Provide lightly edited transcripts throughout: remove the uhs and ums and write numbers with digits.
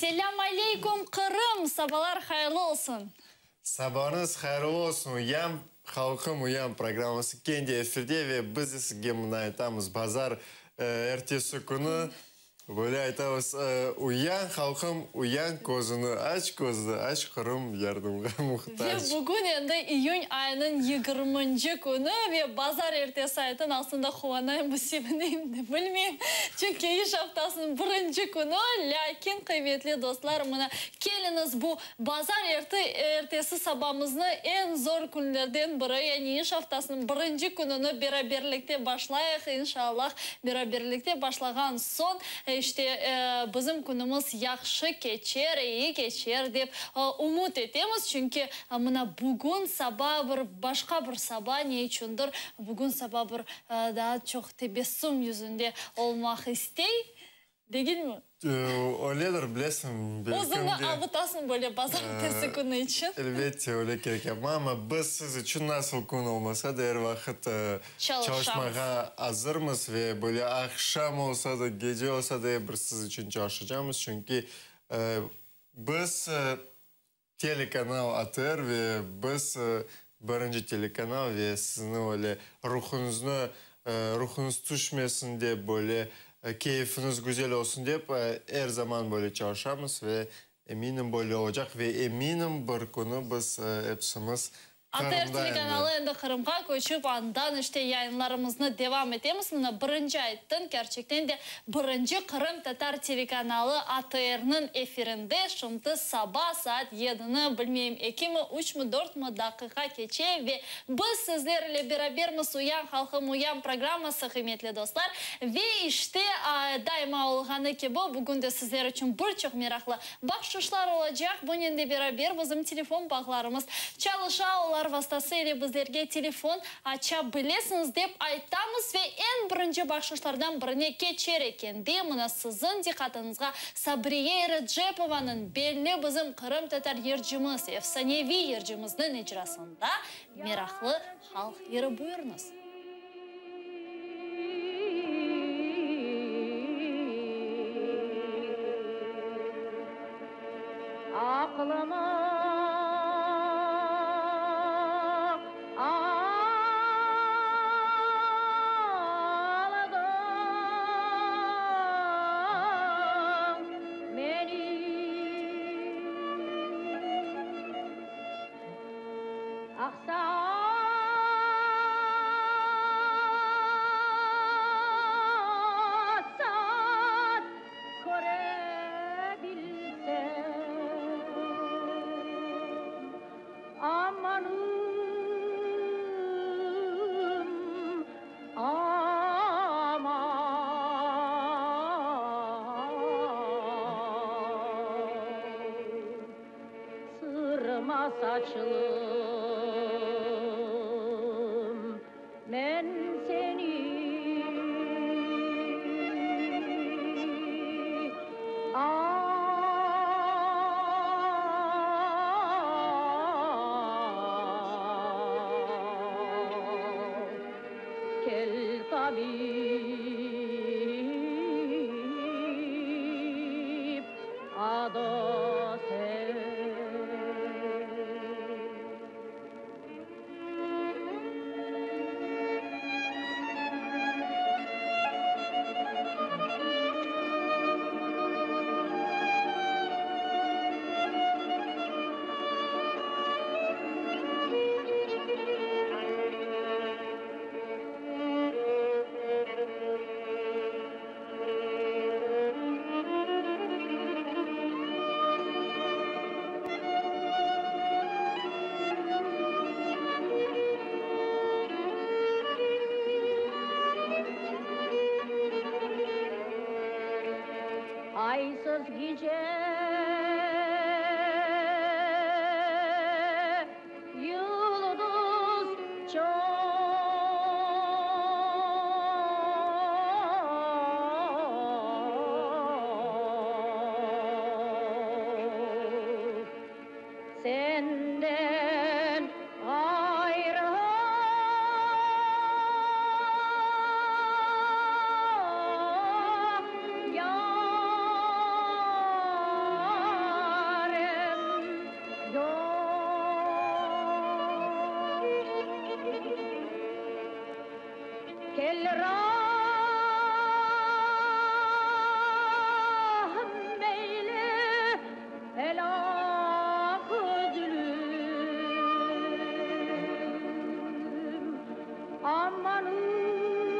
Selâm aleykum, Qırım! Sabalar hayırlı olsun! Sabañız hayırlı olsun, Uyan, halqım, uyan programması kene de efirde ve biz de sizge mına aytamız, bazar ertesi künü böyle aytamız, Uyan, halqım, uyan, közüni aç, közüni aç, Qırım yardımğa muhtac. Ve bugün endi iyün ayınıñ yigirminci künü ve bazar ertesi aytın, aslında quvanayım, sevineyim de bilmeyim, çünki iş aftasınıñ birinci künü, lâkin, qıymetli dostlar, mına keliñiz bu Bazar ertesi sabamıznı eñ zor künlerden biri, yani iş aftasınıñ birinci kününi beraberlikte başlayıq, inşallah. Beraberlikte başlağan soñ, işte, bizim künümiz yahşı keçer, eyi keçer dep ümüt etemiz, çünki mına bugün saba bir başqa bir saba, ne içündir bugün saba bir daa çoq tebessüm yüzünde olmaq istey. Degilmi? Öyledir, bilesiñ, belki Özüñni avutasıñ böyle bazarertesi künü içün. Elbette, öyle kerek yapma, amma biz siz içün nasıl kün olmasa da er vaqıt çalışmağa azırmız ve böyle aqşam olsa da, gece olsa da er bir siz içün çalışacamız, çünki biz Telekanal ATR ve biz birinci telekanal ve sizni öyle ruhuñıznı, ruhuñız tüşmesin dep, böyle keyfiñiz güzel olsun dep er zaman böyle çalışamız ve eminim böyle olacaq ve eminim bir künü biz epsimiz ATR Qırımda endi. telekanalı endi Qırımğa köçip, andan işte yayınlarımıznı devam etemiz. Mına birinci ayttın, kerçekten de birinci qırımtatar telekanalı ATRniñ efirinde şimdi saba saat yedini, bilmeyim, ekimi, üçmi, dörtmi daqiqa keçe ve biz sizler ile berabermiz Uyan, halqım, uyan programması, qıymetli dostlar. Ve işte, daima olğanı kibi, bugün de sizler içün bir çoq meraqlı Bahşışlar olacaq, bunen de beraber bizim telefon bağlarımız çalışa, olar vastası ile bizlerge telefon aça bilesiñiz, dep aytamız ve eñ birinci bahşışlardan birine keçer ekende, mına siziñ diqqatıñızğa Sabriye Erecepovanıñ, belli bizim qırımtatar yırcımız, efsaneviy yırcımıznıñ icrasında meraqlı halq yırı buyurıñız. Aqlımı aldıñ menim. Aqsat köre bilsem, amanım, aman. Sırma saçlım, men seni al kel tabip Adı sen. Aysız gece yıldız çoq. Senden ğayrı yar. Kel rahm eyle, elâ közlüm, Amanım,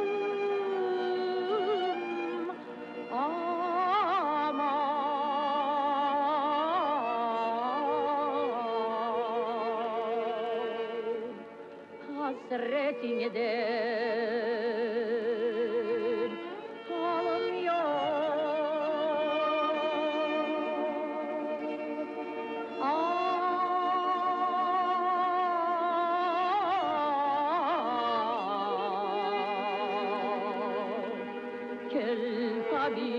aman. Hasretiñden alım yoq. Ah, kel tabip,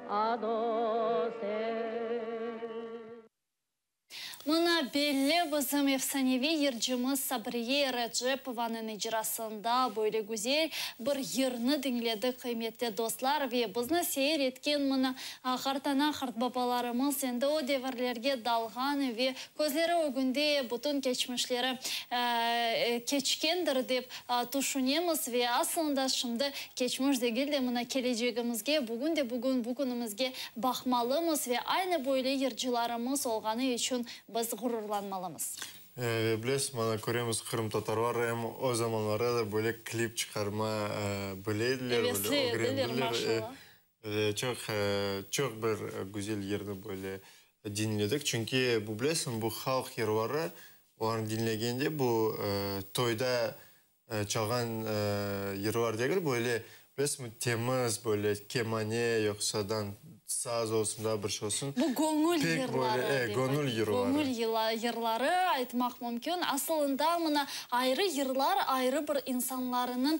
a dost Mına belli bizim efsaneviy yırcımız Sabriye Erecepovanıñ icrasında böyle güzel bir yırnı diñledik, qıymetli dostlar, ve bizni seyir etken mına qartana, qartbabalarımız endi o devirlerge dalğan ve közleri ögünde bütün keçmişleri keçkendir dep tüşünemiz ve aslında şimdi keçmiş degil de mına kelecegimizge, bugün de bugün bu künümizge baqmalımız ve aynı böyle yırcılarımız olğanı içün biz ğururlanmalımız. Ve bilesiz, mana köremiz, qırımtatarlar em o zamanlarda da böyle klip çıqarma bile ediler, böyle ögrendiler. Ve çoq, çoq bir güzel yırnı böyle diñledik. Çünki bu, bilesiñ, bu halq yırları, olarnı diñlegende bu toyda çalğan yırlar degil, böyle, bilesiñmi, temiz, böyle kemane yoqsa saz olsun, daa bir şey olsun. Bu göñül Pek yırları böyle, dep göñül yırları. Göñül yırları aytmaq mümkün. Asılında mına ayrı yırlar ayrı bir insanlarınıñ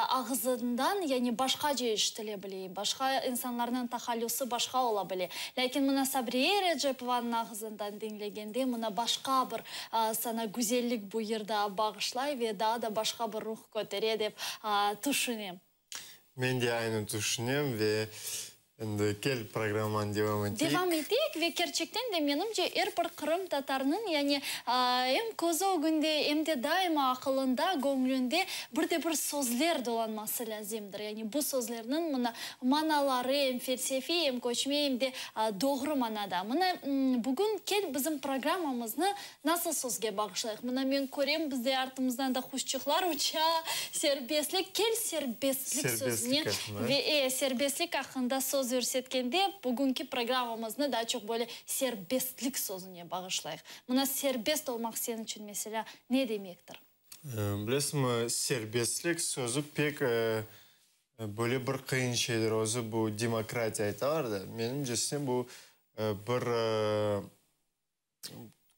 ağzından, yani başqaca eşitile bile, başqa insanlarnıñ tahallüsi başqa ola bile. Lâkin mına Sabriye Erecepovanıñ ağzından diñlegende mına başqa bir saña güzellik bu yır da bağışlay ve daa da başqa bir ruh kötere dep tüşünem. Men de aynı tüşünem ve endi kel programmanı devam eteyik. Devam eteyik ve kerçekten de menimce er bir qırımtatarnıñ yani em közü ögünde, em de daima aqılında, göñlünde bir de bir sözler dolanması lâzimdir. Yani bu sözlerniñ mına manaları em felsefiy, em köçme, em de doğru manada. Mına bugün kel bizim programmamıznı Nasıl sözge bağışlayıq? Mına men körem, bizde artımızdan da quşçıqlar uça, serbestlik, kel serbestlik sözüne ve e, serbestlik aqqında söz yürsetkende, bugünki programmamıznı daa çoq böyle serbestlik sözüne bağışlayıq. Mına serbest olmaq sen içün, meselâ, ne demektir? Bilesiñmi, serbestlik sözü pek böyle bir qıyın şeydir. Özü bu demokratiya aytalar da, menimcesine bu bir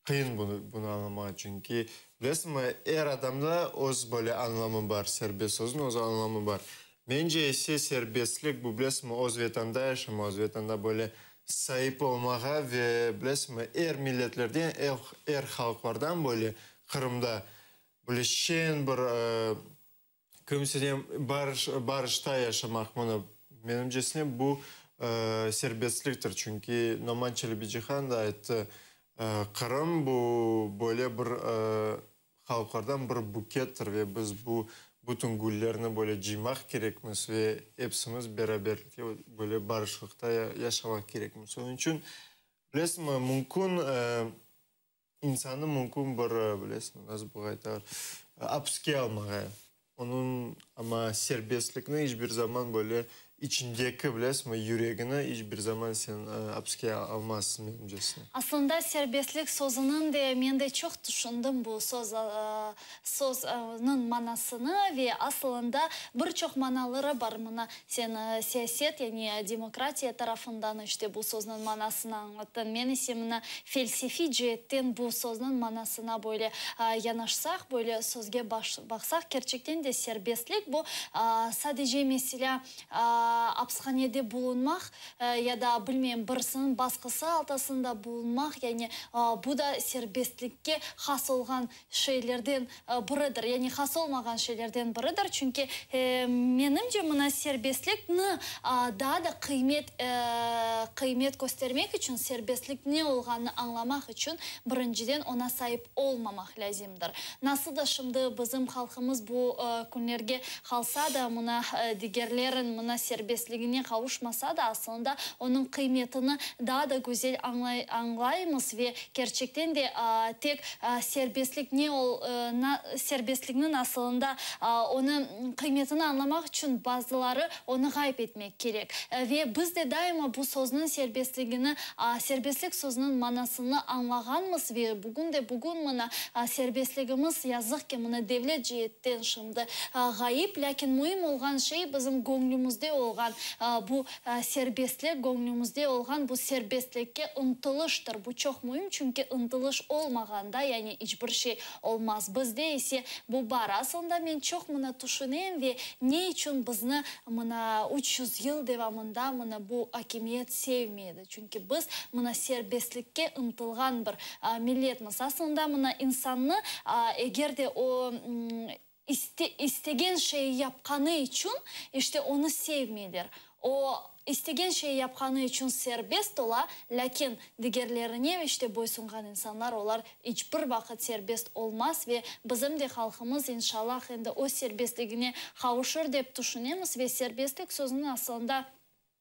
Qıyın bunı, bunı añlamağa, çünki, bilesiñmi, er adamda öz böyle añlamı bar, serbest sözüniñ öz añlamı bar. Mence ise serbestlik, bu, bilesiñmi, öz Vetanda yaşama, öz Vetanda böyle saip olmağa ve, bilesiñmi, er milletlerden, er halqlardan böyle Qırımda böyle şeñ bir Kimsenen barış, barışta yaşamaq, mına, menimcesine, bu serbestliktir. Çünki Noman Çelebicihan da ayttı, Qırım bu böyle bir halqlardan bir bukettir ve biz bu bütün güllerni böyle cıymaq kerekmiz ve epsimiz beraberlikte böyle barışlıqta yaşamaq kerekmiz. Onıñ içün, bilesiñmi, mümkün İnsannı mümkün bir, bilesiñ, nasıl bu aytar, apiske almağa, onıñ, amma serbestlikni iç bir zaman böyle içindeki, bilesiñmi, yüregini iç bir zaman sen apiske almazsıñ, menimcesine. Aslında serbestlik sözüniñ de men de çoq tüşündim bu söz, sözniñ manasını ve asılında bir çoq manaları bar. Mına sen siyaset, yani demokratiya tarafından işte bu sözniñ manasını añlattıñ. Men ise mına Felsefiy ceetten bu sözniñ manasına böyle yanaşsaq, böyle sözge baqsaq, kerçekten de serbestlik bu, sadece, meselâ, Apshanede bulunmaq ya da, bilmeyim, birisiniñ basqısı altasında bulunmaq, yani bu da serbestlikke has olğan şeylerden biridir, yani has olmağan şeylerden biridir, çünki, menimce, mına serbestlikni daa da qıymet qıymet köstermek içün, serbestlik ne olğanını añlamaq içün, birinciden oña saip olmamaq lâzimdir. Nasıl da şimdi bizim halqımız bu künlerge qalsa da, mına digerlerin mına serbestligine qavuşmasa da, aslında onıñ qıymetini daa da güzel añlaymız ve kerçekten de tek serbestlik ne serbestlikniñ asılında onı qıymetini añlamaq içün bazıları onı ğayıp etmek kerek. Ve biz de daima bu sözniñ serbestligini, serbestlik sözüniñ manasını añlağanmız ve bugün de bugün mına serbestligimiz, yazıq ki, mına devlet ceetten şimdi ğayıp, lâkin müim olğan şey bizim göñlümizde olğan bu serbestlik, göñlümizde olğan bu serbestlikke ıntılıştır. Bu çoq müim, çünki ıntılış olmağanda, yani iç bir şey olmaz. Bizde ise bu bar. Aslında men çoq mına tüşünem ve ne içün bizni mına 300 yıl devamında mına bu akimiyet sevmedi? Çünki biz mına serbestlikke ıntılğan bir milletmiz. Aslında mına insannı eger de o istegen şeyi yapqanı içün, işte onı sevmeyler. O istegen şeyi yapqanı içün serbest ola, lâkin digerlerine işte boysunğan insanlar, olar iç bir vaqıt serbest olmaz ve bizim de halqımız, inşallah, endi öz serbestligine qavuşır dep tüşünemiz ve serbestlik sözüniñ aslında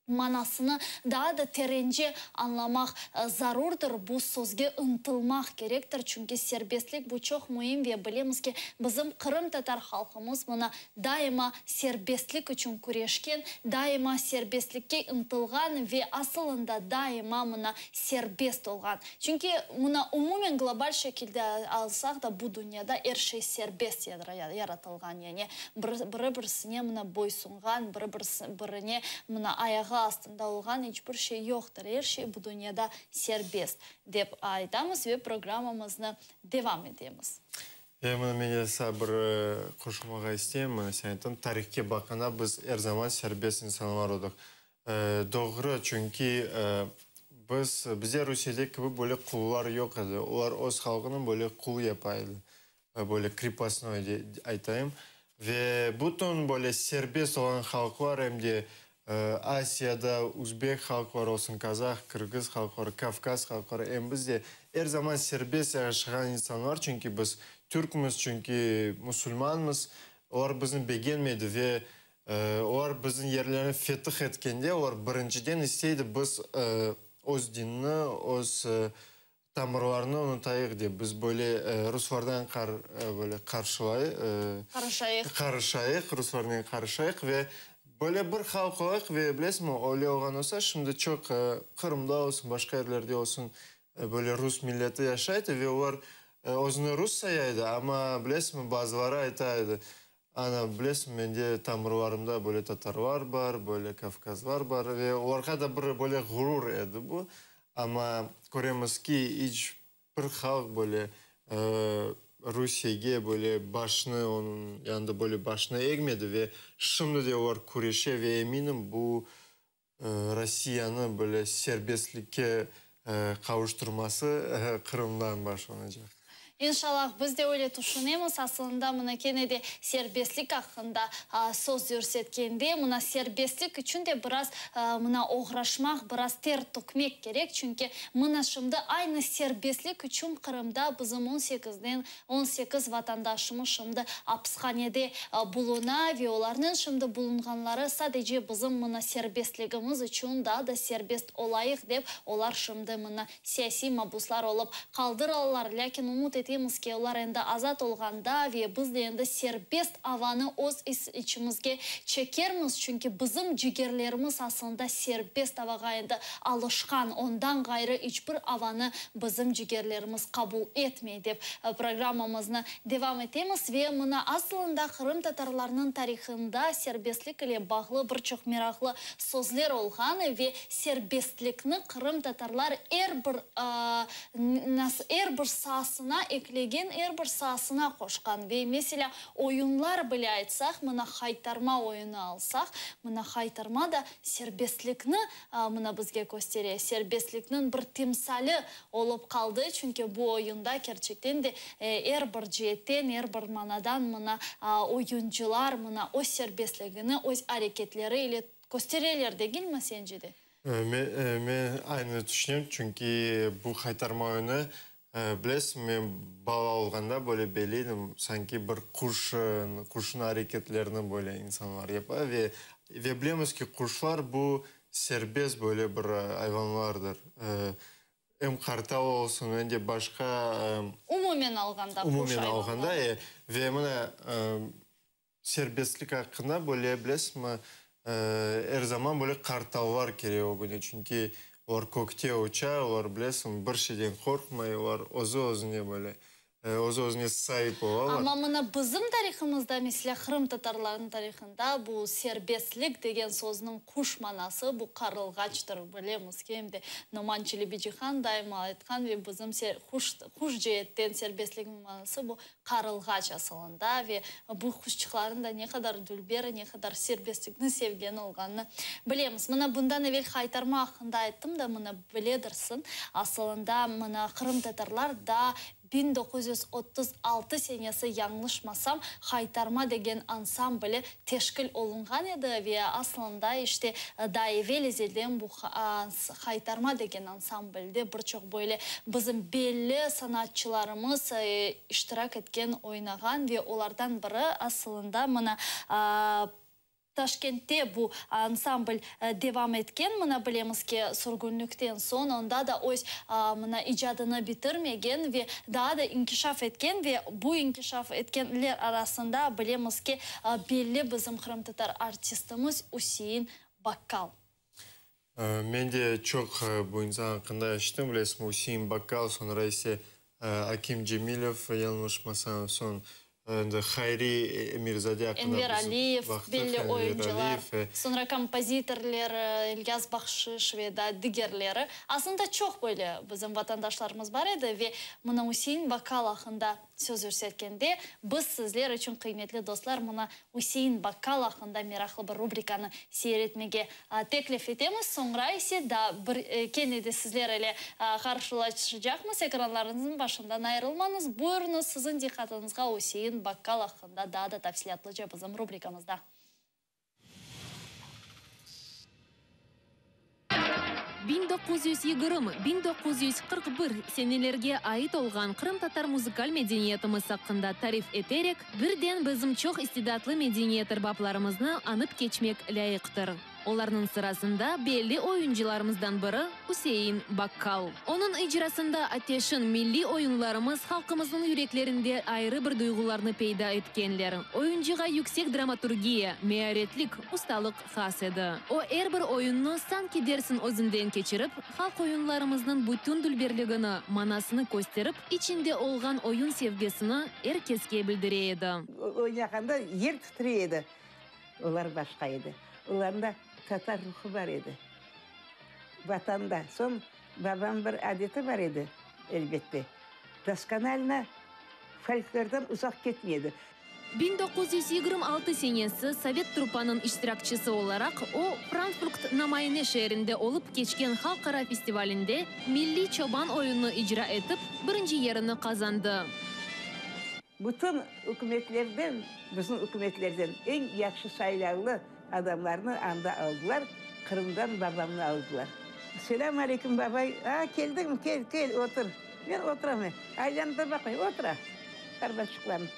manasını daa da terence añlamaq zarurdır, bu sözge ıntılmaq kerektir, çünki serbestlik bu çoq müim ve bilemiz ki, bizim qırımtatar halqımız mına daima serbestlik içün küreşken, daima serbestlikke ıntılğan ve asılında daima mına serbest olğan. Çünki mına umumen global şekilde alsaq da, bu dünyada er şey serbest yaratılğan, yani biri-birisine mına boysunğan, biri-birine mına ayağı astında olğan iç bir şey yoqtır. Er şey bu dünyada serbest, dep aytamız ve programmamıznı devam etemiz. Ve mına men esa bir qoşulmağa isteyim. Mına sen ayttıñ, tarihke baqqanda biz er zaman serbest insanlar oldıq. Doğru, çünki biz, bizde Rusiyede kibi böyle qullar yoq edi. Olar öz halqını böyle qul yapa edi. Böyle krepostnoy aytayım. Ve bütün böyle serbest olğan halqlar, em de Asiyada uzbek halqları olsun, kazah, qırğız halqları, kavkaz halqları, em biz de er zaman serbest yaşağan insanlar, çünki biz türkmiz, çünki musulmanmız, olar bizni begenmedi ve olar bizim yerlerni fetih etkende, olar birinciden isteydi biz öz dinni, öz tamırlarını unutayıq dep, biz böyle ruslardan böyle qarşılay, Qarışayıq. Qarışayıq, ruslarnen qarışayıq ve böyle bir halq olayıq. Ve bilesizmi, öyle olğan olsa, şimdi çoq Qırımda olsun, başqa yerlerde olsun, böyle rus milleti yaşaydı ve olar özüni rus sayaydı, amma bilesizmi, bazıları ayta edi, ana, bilesizmi, mende tamırlarımda böyle tatarlar bar, böyle kavkazlar bar ve olarğa da bir böyle ğurur edi bu. Amma köremiz ki, iç bir halq böyle Rusiyege böyle başını, onıñ yanında böyle başını egmedi ve şimdi de olar küreşe ve eminim, bu Rossiyanı böyle serbestlikke qavuştırması Qırımdan başlanacaq. İnşallah, biz de öyle tüşünemiz. Aslında mına kene de serbestlik aqqında söz yürsetkende, mına serbestlik içün de biraz mına oğraşmaq, biraz ter tökmek kerek. Çünki mına şimdi aynı serbestlik içün Qırımda bizim on sekizden 18 vatandaşımız şimdi apishanede buluna ve olarnıñ şimdi bulunğanları sadece bizim mına serbestligimiz içün, daa da serbest olayıq dep, olar şimdi mına siyasiy mabuslar olıp qaldıralar. Lâkin ümüt etemiz ki, olar endi azat olğanda ve biz de endi serbest avanı öz içimizge çekermiz, çünki bizim cigerlerimiz aslında serbest avağa endi alışqan, ondan ğayrı iç bir avanı bizim cigerlerimiz qabul etmey dep programmamıznı devam etemiz. Ve mına aslında qırımtatarlarnıñ tarihında serbestlik ile bağlı bir çoq meraqlı sözler olğan ve serbestlikni qırımtatarlar er bir er bir saasına. eklegen, er bir saasına qoşqan. Ve, meselâ, oyunlar bile aytsaq, mına Haytarma oyunı alsaq, mına Haytarma da serbestlikni mına bizge köstere, serbestlikniñ bir timsali olıp qaldı, çünki bu oyunda kerçekten de er bir ceetten, er bir manadan mına oyuncılar mına öz serbestligini öz areketleri ile köstereler, degilmi, sence de? Men aynı tüşünem, çünki bu Haytarma oyunı, bilesiñ, men bala olğanda böyle belleydim, sanki bir quş, quşnıñ areketlerini böyle insanlar yapa ve ve bilemiz ki, quşlar bu serbest böyle bir ayvanlardır. Em qartal olsun, em de başqa... Umumen alğanda, quş Umumen alğanda, e. Ve mına serbestlik aqqında böyle, bilesiñmi, er zaman böyle qartallar kele ögüne, çünki olar kökte uça, olar, bilesiñ, bir şeyden qorqmay, olar özü-özüne böyle Öz-özüne saip olalar. Amma mına bizim tarihımızda, meselâ, qırımtatarlarnıñ tarihında bu serbestlik degen sözniñ quş manası, bu qarılğaçtır, bilemiz ki, em de Noman Çelebicihan daima aytqan ve bizim quş, quş ceetten serbestlikniñ manası bu qarılğaç asılında ve bu quşçıqlarnıñ da ne qadar dülber, ne qadar serbestlikni sevgeni olğanını bilemiz. Mına bundan evel haytarma aqqında ayttım da, mına biledirsiñ, asılında mına qırımtatarlar da 1936 senesi, yañlışmasam, Haytarma degen ansambli teşkil olunğan edi ve aslında, işte, daa evel ezelden bu Haytarma degen ansamblde bir çoq böyle bizim belli sanatçılarımız iştirak etken, oynağan ve olardan biri asılında mına Taşkentte bu ansambl devam etken. Mına bilemiz ki, sürgünlikten soñ onda da öz mına icadını bitirmegen ve daa da inkişaf etken ve bu inkişaf etkenler arasında bilemiz ki, belli bizim qırımtatar artistimiz Üsein Bakkal. Men de çoq bu insan aqqında eşittim, bilesiñmi, Üsein Bakkal, soñra ise Akim Cemilev, yañlışmasam, soñ endi Hayri Emirzade aqqında Enver biz Aliyev, baqtıq, belli Enver oyuncılar, Aliyev. soñra kompozitorler İlyas Bahşiş ve daa digerleri. Aslında çoq böyle bizim vatandaşlarımız bar edi ve mına Üsein Bakkal aqqında söz yürsetkende, biz sizler içün, qıymetli dostlar, mına Üsein Bakkal aqqında meraqlı bir rubrikanı seyir etmege teklif etemiz. Soñra ise daa bir kene de sizler ile qarşılaşacaqmız. Ekranlarıñıznıñ başından ayırılmañız. Buyurıñız, siziñ diqqatıñızğa Üsein Bakkal aqqında daa da tafsilâtlıca bizim rubrikamızda. 1920, 1941 senelerge ait olğan qırımtatar muzıkal medeniyetimiz aqqında tarif eterek, birden bizim çoq istidatlı medeniyet erbaplarımıznı añıp keçmek lâyıqtır. Olarnıñ sırasında belli oyuncılarımızdan biri Üsein Bakkal. Onıñ icrasında ateşin milliy oyunlarımız halqımıznıñ yüreklerinde ayrı bir duyğularnı peyda etkenler. Oyuncığa yüksek dramaturgiya, mearetlik, ustalıq has edi. O, er bir oyunnı sanki dersiñ özünden keçirip, halq oyunlarımıznıñ bütün dülberligini, manasını kösterip, içinde olğan oyun sevgisini er keske bildire edi. Oynağanda yer titrey edi. Olar başqa edi. Olarnda tatar ruhu bar edi. Vatanda. Soñ babam bir adeti bar edi, elbette, doskonalno folklordan uzaq ketmey edi. 1926 senesi Sovet truppanıñ iştirakçisi olaraq o, Frankfurt-na-Mayne şeerinde olıp keçken halqara festivalinde milliy çoban oyunını icra etip, birinci yerini qazandı. Bütün ükümetlerden, bizim ükümetlerden eñ yahşı saylavlı adamlarnı anda aldılar, Qırımdan babamnı aldılar. Selâm aleyküm, babay! A, keldiñmi? Kel, kel, otur. Men oturam. Aylanıp da baqmay, otura arbaçıqlanıp.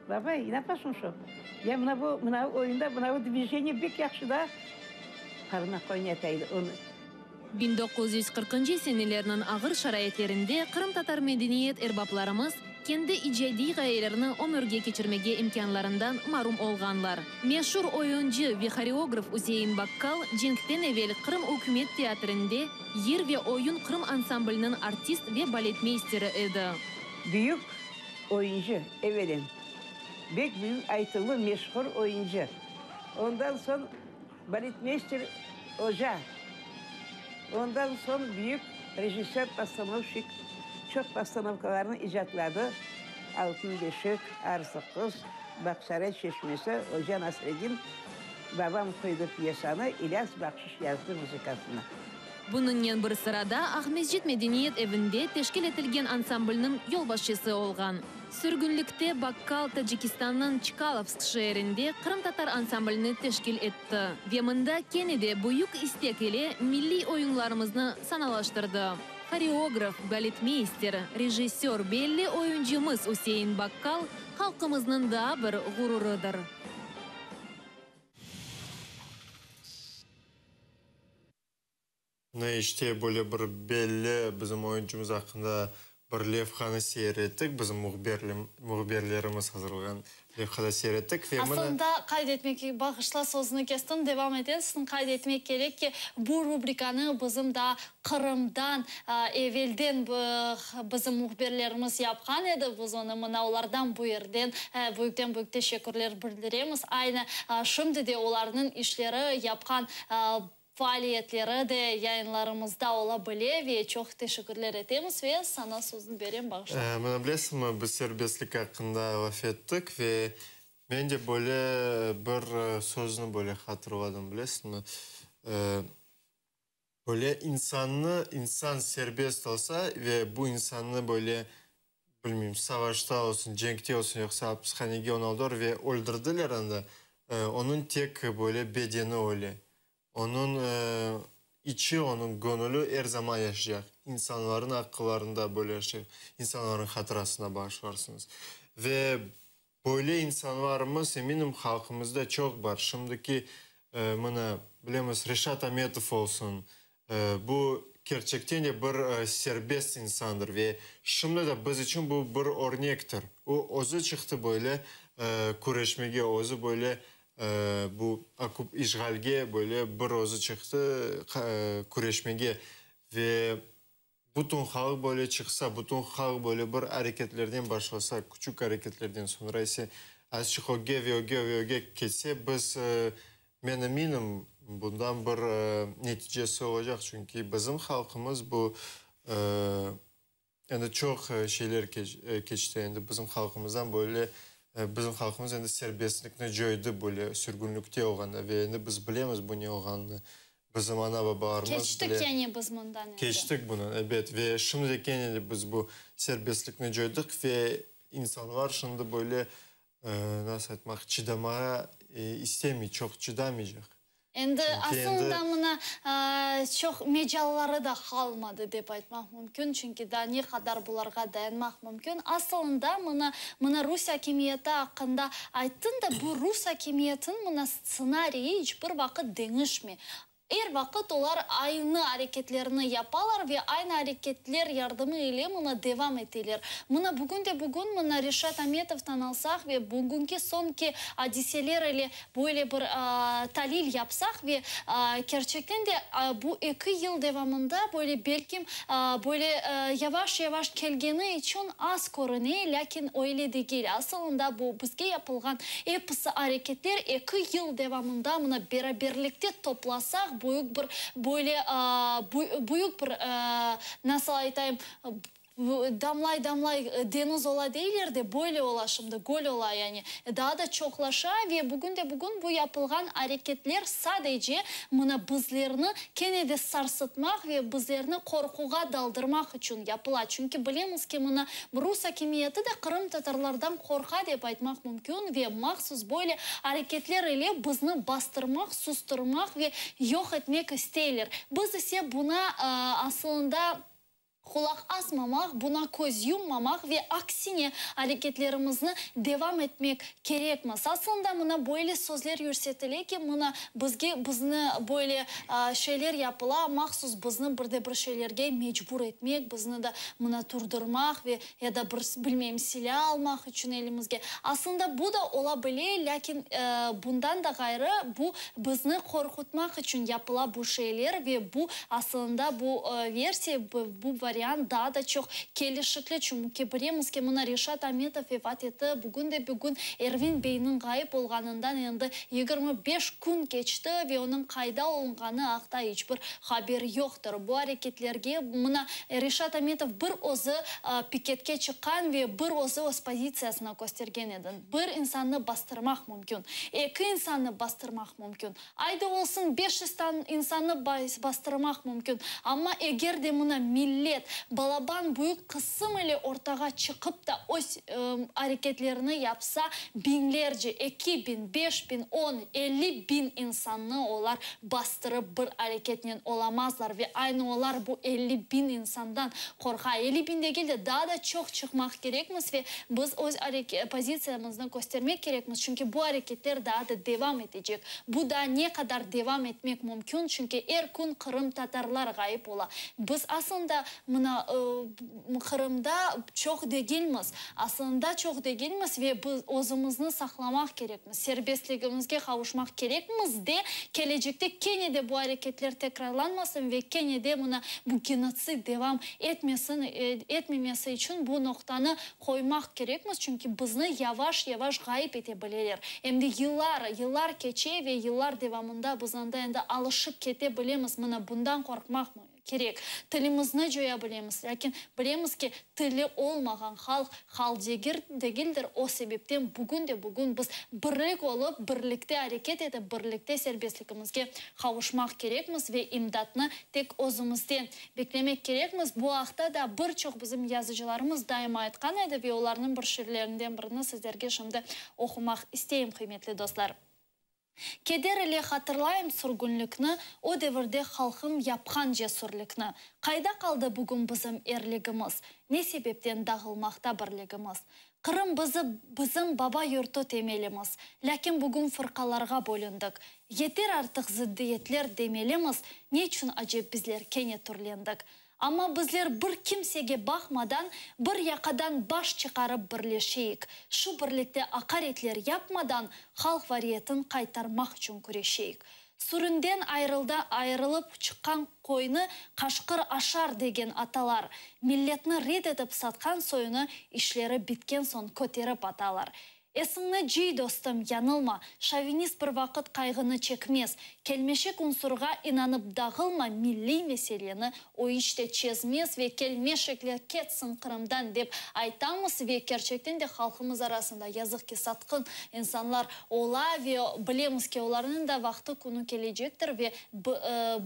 Babay, napasıñ şo? Ya mına bu, mına bu oyunda, mına bu dvijeniye bek yahşı da! Parmaq oynata edi onı. 1940-ncı senelerniñ ağır şaraitlerinde qırımtatar medeniyet erbaplarımız kendi icadiy ğayelerini ömürge keçirmege imkânlarından marum olğanlar. Meşur oyuncı ve horeograf Üsein Bakkal cenkten evel Qırım ükümet teatrinde Yır ve oyun Qırım ansambliniñ artist ve baletmeysteri edi. Büyük oyuncı, evelen, bek büyük aytuvlı meşhur oyuncı. Ondan soñ Baletmeyster oca, ondan soñ büyük rejissör-postanovşik. Çoq postanovkalarnı icatladı, Altın beşik, Arzı qız, Bağçaray çeşmesi, Oca Nasreddin, Babam qoydı pyesanı, İlyas Bahşiş yazdı muzıkasını. Bunıñnen bir sırada Aqmescit medeniyet evinde teşkil etilgen ansamblniñ yolbaşçısı olğan. Sürgünlikte Bakkal Tacikistannıñ Çkalovsk şeerinde qırımtatar ansamblini teşkil etti ve mında kene de büyük istek ile milliy oyunlarımıznı sanalaştırdı. Horeograf, baletmeyster, rejissör, belli oyuncımız Üsein Bakkal halqımıznıñ daa bir ğururıdır. Ne işte, böyle bir belli bizim oyuncımız aqqında bir levhanı seyir ettik, bizim mühbirlerimiz hazırlağan levhada seyir ettik ve mına. Aslında, qayd etmek, bağışla, sözüni kestim, devam etersiñ, qayd etmek kerek ki, bu rubrikanı bizim daa Qırımdan evelden bizim mühbirlerimiz yapqan edi, biz onı mına olardan bu yerden büyükten-büyük teşekkürler bildiremiz. Aynı şimdi de olarnıñ işleri, yapqan Faaliyetleri de yayınlarımızda ola bile ve çoq teşekkürler etemiz ve saña sözni berem, bağışla. Mına bilesiñmi, biz serbestlik aqqında laf ettik ve men de böyle bir sözni böyle hatırladım, bilesiñmi, böyle insannı, insan serbest olsa ve bu insannı böyle, bilmeyim, savaşta olsun, cenkte olsun, yoqsa apishanege onı aldılar ve öldürdiler anda, onıñ tek böyle bedeni öle, Onıñ içi, onıñ göñüli er zaman yaşaycaq. İnsanlarnıñ aqqılarında böyle yaşaycaq, insanlarnıñ hatırasına bağışlarsıñız. Ve böyle insanlarımız, eminim, halqımızda çoq bar. Şimdiki, mına, bilemiz, Reşat Ametov olsun, bu kerçekten de bir serbest insandır ve şimdi de biz içün bu bir örnektir. O, özü çıqtı böyle küreşmege, özü böyle Bu işğalge böyle bir özü çıqtı küreşmege ve bütün halq böyle çıqsa, bütün halq böyle bir areketlerden başlasa, küçük areketlerden, soñra ise azçıq ögge ve ögge ve ögge ketse, biz, men eminim, bundan bir neticesi olacaq, çünki bizim halqımız bu Endi çoq şeyler keçti, endi bizim halqımızdan böyle, bizim halqımız endi serbestlikni coydı böyle sürgünlikte olğanda ve endi biz bilemiz bu ne olğanını, bizim ana-babalarımız bile. Keçtik yani biz bundan endi. Keçtik bundan, ebet, ve şimdi de kene de biz bu serbestlikni coydıq ve insanlar şimdi böyle, nasıl aytmaq, çıdamağa istemey, çoq çıdamaycaq. Endi asılında mına çoq mecalları da qalmadı dep aytmaq mümkün, çünki daa ne qadar bularğa dayanmaq mümkün. Asılında mına, mına rus akimiyeti aqqında ayttıñ da, bu rus akimiyetiniñ mına stsenariyi iç bir vaqıt deñişmey. Er vaqıt olar aynı areketlerni yapalar ve aynı areketler yardımı ile mına devam eteler. Mına bugün de bugün mına Reşat Ametovdan alsaq ve bugünki soñki adiseler ile Böyle bir talil yapsaq ve kerçekten de bu eki yıl devamında böyle belkim böyle yavaş-yavaş kelgeni içün az körüne, lâkin öyle degil. Asılında bu bizge yapılğan episi areketler eki yıl devamında mına beraberlikte toplasaq büyük bir böyle büyük bir nasıl aytayım Damlay-damlay deñiz ola deyler de, böyle ola şimdi, göl ola yani. Daa da çoqlaşa ve bugün de bugün bu yapılğan areketler sadece mına bizlerni kene de sarsıtmaq ve bizlerni qorquğa daldırmaq içün yapıla. Çünki bilemiz ki, mına rus akimiyeti de qırımtatarlardan qorqa dep aytmaq mümkün ve mahsus böyle areketler ile bizni bastırmaq, sustırmaq ve yoq etmek isteyler. Biz ise buna asılında. Qulaq asmamaq, buna köz yummamaq ve aksine areketlerimizni devam etmek kerekmiz. Aslında mına böyle sözler yürsetile ki, mına bizge bizni böyle şeyler yapıla, mahsus bizni bir de bir şeylerge mecbur etmek, bizni de mına turdurmaq ve ya da bir, bilmeyim, silâ almaq içün elimizge. Aslında bu da ola bile, lâkin bundan da ğayrı bu bizni qorqutmaq içün yapıla bu şeyler ve bu Asılında bu versiya, bu variant. variant daa da çoq kelişikli, çünki bilemiz ki, mına Reşat Ametov vefat etti, bugün de bugün Ervin beyniñ ğayıp olğanından endi 25 kün keçti ve onıñ qayda olunğanı aqta iç bir haber yoqtır. Bu areketlerge mına Reşat Ametov bir özü piketke çıqqan ve bir özü öz pozitsiyasını köstergen edi. Bir insannı bastırmaq mümkün, eki insannı bastırmaq mümkün, aydı olsun 500 insannı bastırmaq mümkün, amma eger de mına millet balaban büyük qısım ile ortağa çıqıp da öz areketlerini yapsa, biñlerce, 2000, 5000, 10, 50 biñ insannı olar bastırıp bir areketnen olamazlar ve aynı olar bu 50 biñ insandan qorqa. 50 biñ degil de, daa da çoq çıqmaq kerekmiz ve biz öz pozitsiyamıznı köstermek kerekmiz, çünki bu areketler daa da devam etecek. Bu daa ne qadar devam etmek mümkün, çünki er kün qırımtatarlar ğayıp ola. Biz aslında mına Qırımda çoq degilmiz, aslında çoq degilmiz ve biz özümizni saqlamaq kerekmiz, serbestligimizge qavuşmaq kerekmiz de, kelecekte kene de bu areketler tekrarlanmasın ve kene de mına bu genotsid devam etmesin, etmemesi içün bu noqtanı qoymaq kerekmiz, çünki bizni yavaş-yavaş ğayıp ete bileler. Em de yıllar, yıllar keçe ve yıllar devamında biz anda endi alışıp kete bilemiz, mına bundan qorqmaq kerek. Tilimizni coya bilemiz, lâkin bilemiz ki, tili olmağan halq, halq degildir, o sebepten bugün de bugün biz birlik olıp, birlikte areket etip, birlikte serbestligimizge qavuşmaq kerekmiz ve imdatnı tek özümizden beklemek kerekmiz. Bu aqta da bir çoq bizim yazıcılarımız daima aytqan edi ve olarnıñ bir şiirlerinden birini sizlerge şimdi oqumaq isteyim, qıymetli dostlar. Keder ile hatırlayım sürgünlikni, O devirde halqım yapqan cesürlikni. Qayda qaldı bugün bizim erligimiz, Ne sebepten dağılmaqta birligimiz? Qırım bizi, bizim baba yurtu temelimiz, Lâkin bugün fırqalarğa bölündik. Yeter artıq zıddiyetler demelimiz, Ne içün acep bizler kene türlendik? Amma bizler bir kimsege baqmadan, bir yaqadan baş çıqarıp birleşeyik. Şu birlikte aqaretler yapmadan, halq variyetin qaytarmaq içün küreşeyik. Süründen ayrılda ayırılıp çıqqan qoynı qaşqır aşar degen atalar. Milletni red etip satqan soyunı işleri bitken soñ köterip atalar. Esiñni cıy, dostum, yañılma, şovinist bir vaqıt qayğını çekmez. Kelmeşek unsurğa inanıp dağılma, milliy meseleni o iç de çezmez ve kelmeşekler ketsin Qırımdan dep aytamız ve kerçekten de halqımız arasında yazıq ki satqın insanlar ola ve bilemiz ki olarnıñ da vaqtı künü kelecektir ve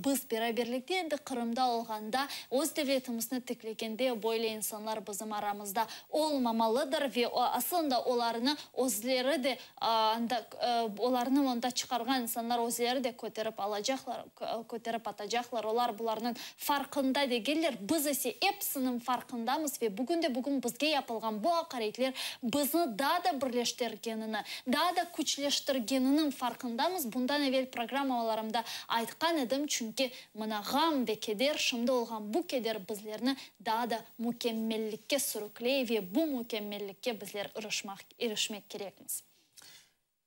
biz beraberlikte endi Qırımda olğanda öz devletimizni tiklegende böyle insanlar bizim aramızda olmamalıdır ve aslında olarnı özleri de anda olarnı onda çıqarğan insanlar özleri de köterip alacaqlar, köterip atacaqlar. Olar bularnıñ farqında degiller, biz ise episiniñ farqındamız ve bugün de bugün bizge yapılğan bu aqaretler bizni daa da birleştirgenini, daa da küçleştirgeniniñ farqındamız. Bundan evel programmalarımda aytqan edim, çünki mına ğam ve keder, şimdi olğan bu keder bizlerni daa da mükemmellikke sürükley ve bu mükemmellikke bizler irişmaq, irişmek kerekmiz.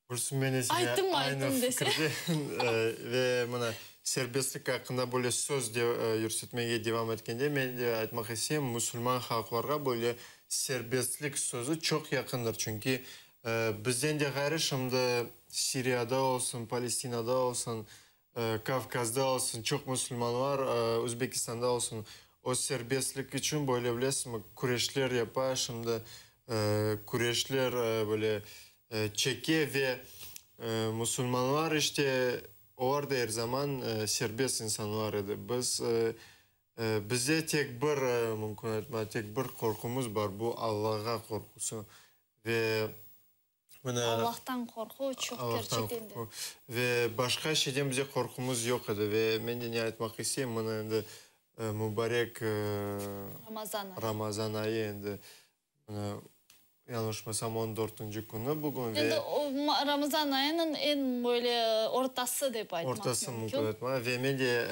Gülsüm, men de Ayttım, aynı ayttım dese. fikirde ve mına serbestlik aqqında böyle söz de yürsetmege devam etkende, men de aytmaq isteyim, musulman halqlarğa böyle serbestlik sözü çoq yaqındır. Çünki bizden de ğayrı şimdi Siriyada olsun, Palestinada olsun, Kavkazda olsun, çoq musulmanlar, Özbekistanda olsun, o serbestlik içün böyle, bilesizmi, küreşler yapa, şimdi küreşler böyle çeke ve musulmanlar işte, olar da er zaman serbest insanlar edi. Biz, bizde tek bir, mümkün aytma, tek bir qorqumız bar, bu Allağa qorqusı ve Mına, Allahtan qorqu çoq Allahtan kerçekten de. qorqu. Ve başqa şeyden bize qorqumız yoq edi. Ve men de ne aytmaq isteyim, mına endi mubarek Ramazan ayı. Ramazan ayı endi, mına, yañlışmasam, on dörtünci künü bugün ve Endi o Ramazan ayınıñ eñ böyle ortası dep aytmaq Ortası mümkün. mümkün aytmağa. Ve men de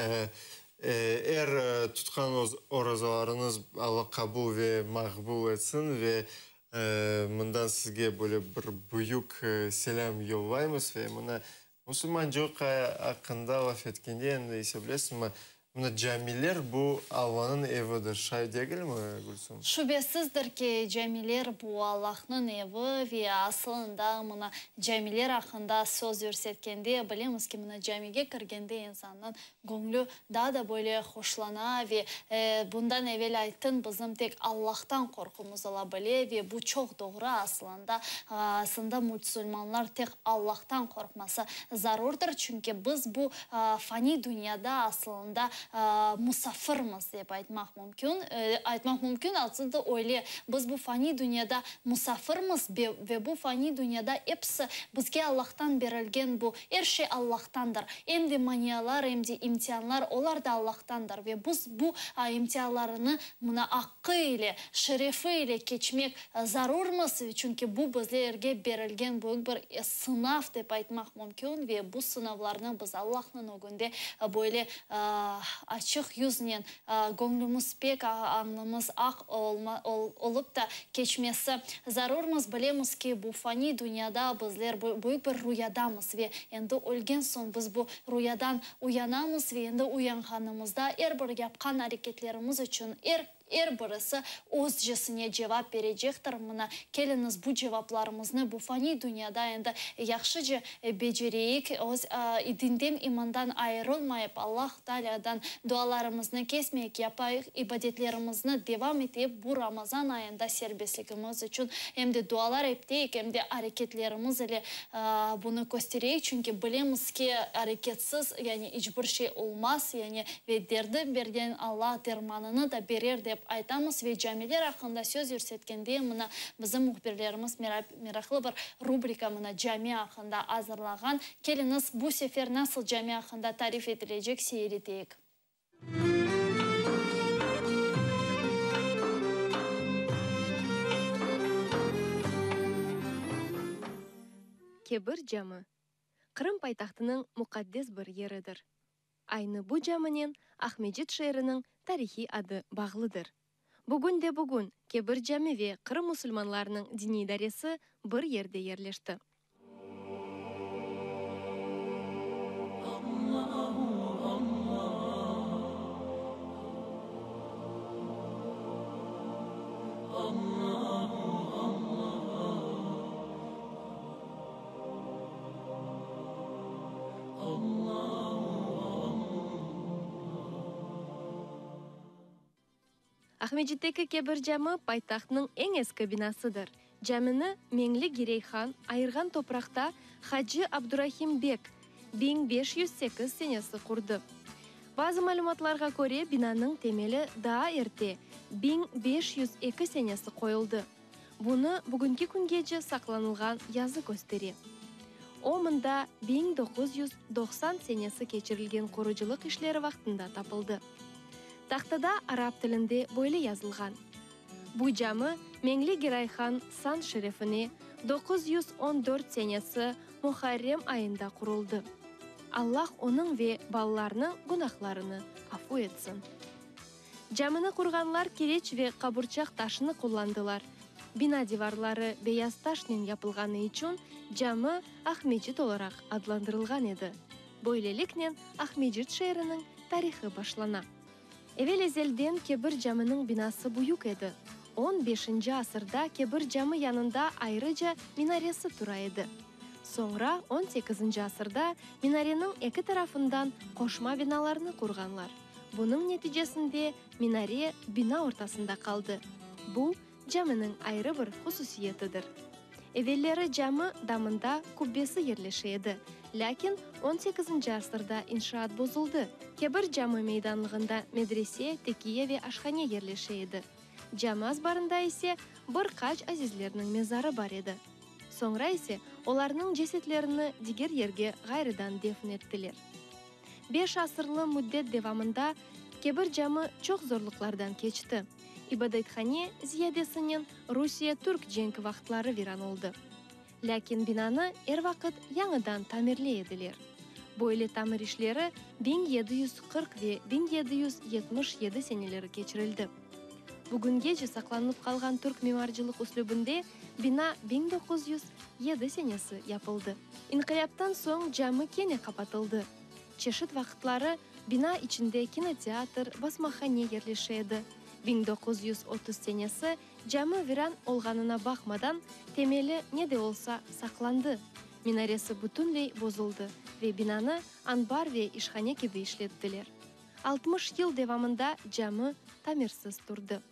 er tutqan orazalarıñız Alla qabul ve maqbul etsin ve Mından sizge böyle bir büyük selâm yollaymız ve mına musulman coq aqqında laf etkende, endi ise bilesiñmi, Mına camiler bu Allanıñ evidir, şay degilmi, Gülsüm? Şübesizdir ki, camiler bu Allahnıñ evi ve asılında mına camiler aqqında söz yürsetkende, bilemiz ki, mına camige kirgende insannıñ göñlü daa da böyle hoşlana ve bundan evel ayttın, bizim tek Allahtan qorqumız ola bile ve bu çoq doğru asılında, aslında musulmanlar tek Allahtan qorqması zarurdır, çünki biz bu Faniy dünyada asılında musafirmiz dep aytmaq mümkün. Aytmaq mümkün, aslında öyle. Biz bu faniy dünyada musafirmiz ve bu faniy dünyada episi bizge Allahtan berilgen bu er şey Allahtandır. Em de manialar, em de imtianlar, olar da Allahtandır. Ve biz bu imtianlarını mına aqqı ile, şerefi ile keçmek Zarurmız, çünki bu bizlerge berilgen büyük bir sınav dep aytmaq mümkün ve bu sınavlarnı biz Allahnıñ ögünde böyle açıq yüznen, göñlümiz pek, añlımız aq olıp da keçmesi zarurmız. Bilemiz ki, bu faniy dünyada bizler büyük bir ruyadamız ve endi ölgen soñ biz bu ruyadan uyanamız ve endi uyanğanımızda er bir yapqan areketlerimiz içün er Er birisi özcesine cevap berecektir. Mına, keliñiz, bu cevaplarımıznı bu faniy dünyada endi yahşıca becereyik, öz dinden, imandan ayırılmayıp, Allah Taalâdan dualarımıznı kesmeyik, yapayıq, ibadetlerimizni devam eteyik, bu Ramazan ayında serbestligimiz içün em de dualar eteyik, em de areketlerimiz ile bunı köstereyik, çünki bilemiz ki, areketsiz, yani iç bir şey olmaz, yani Ve derdi bergen Alla dermanını da berer dep aytamız ve camiler aqqında söz yürsetkende mına bizim mühbirlerimiz meraqlı bir rubrika mına cami aqqında azırlağan. Keliñiz bu sefer nasıl cami aqqında tarif etilecek seyir eteyik. Kebir cami, Qırım paytahtınıñ muqaddes bir yeridir. Aynı bu caminen Aqmescit şeeriniñ tarihiy adı bağlıdır. Bugün de bugün Kebir cami ve Qırım musulmanlarınıñ diniy idaresi bir yerde yerleşti. Aqmescitteki Kebir cami paytahtnıñ eñ eski binasıdır. Camini Meñli Girey han ayırğan topraqta Hacı Abdurahim bek 1508 senesi qurdı. Bazı malümatlarğa köre, binanıñ temeli daa erte, 1502 senesi qoyuldı. Bunı bugünki küngece saqlanılğan yazı köstere. O, mında 1990 senesi keçirilgen qurucılıq işleri vaqtında tapıldı. Tahtada arap tilinde böyle yazılğan, Bu cami Meñli Giray han san şerefine 914 senesi Muharrem ayında quruldı. Allah onıñ ve balalarınıñ günahlarını afu etsin. Camini qurğanlar kireç ve qaburçaq taşını qullandılar. Bina divarları beyaz taşnen yapılğanı içün cami Aqmecit olaraq adlandırılğan edi. Böyleliknen Aqmecit şeeriniñ tarihı başlana. Evel-ezelden Kebir caminiñ binası büyük edi. On beşinci asırda Kebir cami yanında ayrıca minaresi tura edi. Soñra on sekizinci asırda minareniñ eki tarafından qoşma binalarnı qurğanlar. Bunıñ neticesinde minare bina ortasında qaldı. Bu, caminiñ ayrı bir hususiyetidir. Evelleri cami damında kubbesi yerleşe edi, lâkin on sekizinci asırda inşaat bozuldı. Kebir cami meydanlığında medrese, tekiye ve aşhane yerleşe edi. Cami azbarında ise bir qaç azizlerniñ mezarı bar edi. Soñra ise olarnıñ cesetlerini diger yerge ğayrıdan defn ettiler. Beş asırlı müddet devamında Kebir cami çoq zorluqlardan keçti. İbadethane ziyadesinen Rusiye-türk cenki vaqıtları viran oldı. Lâkin binanı er vaqıt yañıdan tamirley ediler. Böyle tamir işleri 1740 ve 1777 seneleri keçirildi. Bugüngece saqlanılıp qalğan türk mimarcılıq üslübinde bina 1907 senesi yapıldı. İnqilâptan soñ cami kene qapatıldı. Çeşit vaqıtları. Bina içinde kinoteatr, basmahane yerleşe edi. 1930 senesi cami viran olğanına baqmadan, temeli ne de olsa saqlandı. Minaresi bütünley bozuldı ve binanı anbar ve işhane kibi işlettiler. 60 yıl devamında cami tamirsiz turdı.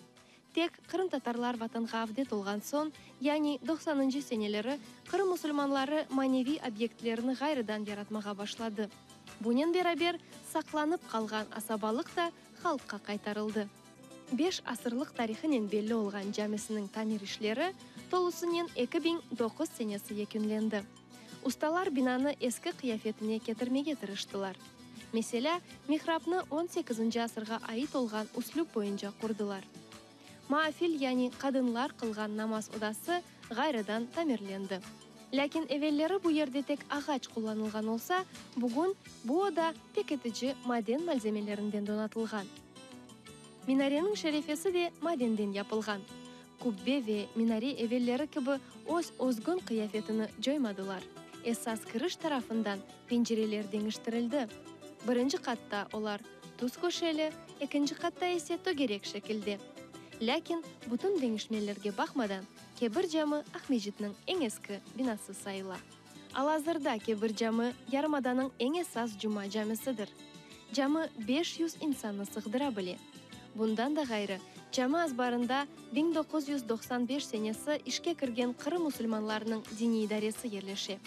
Tek qırımtatarlar Vatanğa avdet olğan soñ, yani doqsanıncı seneleri Qırım musulmanları maneviy obyektlerini ğayrıdan yaratmağa başladı. Bunen beraber, saqlanıp qalğan asabalıq da halqqa qaytarıldı. Beş asırlıq tarihınen belli olğan camisiniñ tamir işleri tolusınen 2009 senesi yekünlendi. Ustalar binanı eski qıyafetine ketirmege tırıştılar. Meselâ, mihrapnı on sekizinci asırğa ait olğan üslüp boyunca qurdılar. Maafil yani qadınlar qılğan namaz odası ğayrıdan tamirlendi. Lâkin evelleri bu yerde tek ağaç qullanılğan olsa, bugün bu oda pekitici maden malzemelerinden donatılğan. Minareniñ şerefesi de madenden yapılğan. Kubbe ve minare evelleri kibi öz özgün qıyafetini coymadılar. Esas kiriş tarafından pencereler deñiştirildi. Birinci qatta olar tüz köşeli, ekinci qatta ise tögerek şekilde. Lâkin bütün deñişmelerge baqmadan, Kebir cami Aqmescitniñ eñ eski binası sayıla. Al-azırda Kebir cami yarımadanıñ eñ esas cuma camisidir. Cami 500 insannı sığdıra bile. Bundan da ğayrı, cami azbarında 1995 senesi işke kirgen Qırım musulmanlarınıñ diniy idaresi yerleşe.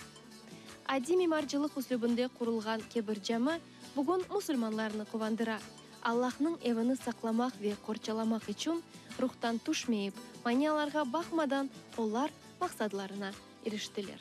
Adiy mimarcılıq üslübinde qurulğan Kebir cami bugün musulmanlarnı quvandıra. Allahnıñ evini saqlamaq ve qorçalamaq içün ruhtan tüşmeyip, manialarğa baqmadan olar maqsadlarına iriştiler.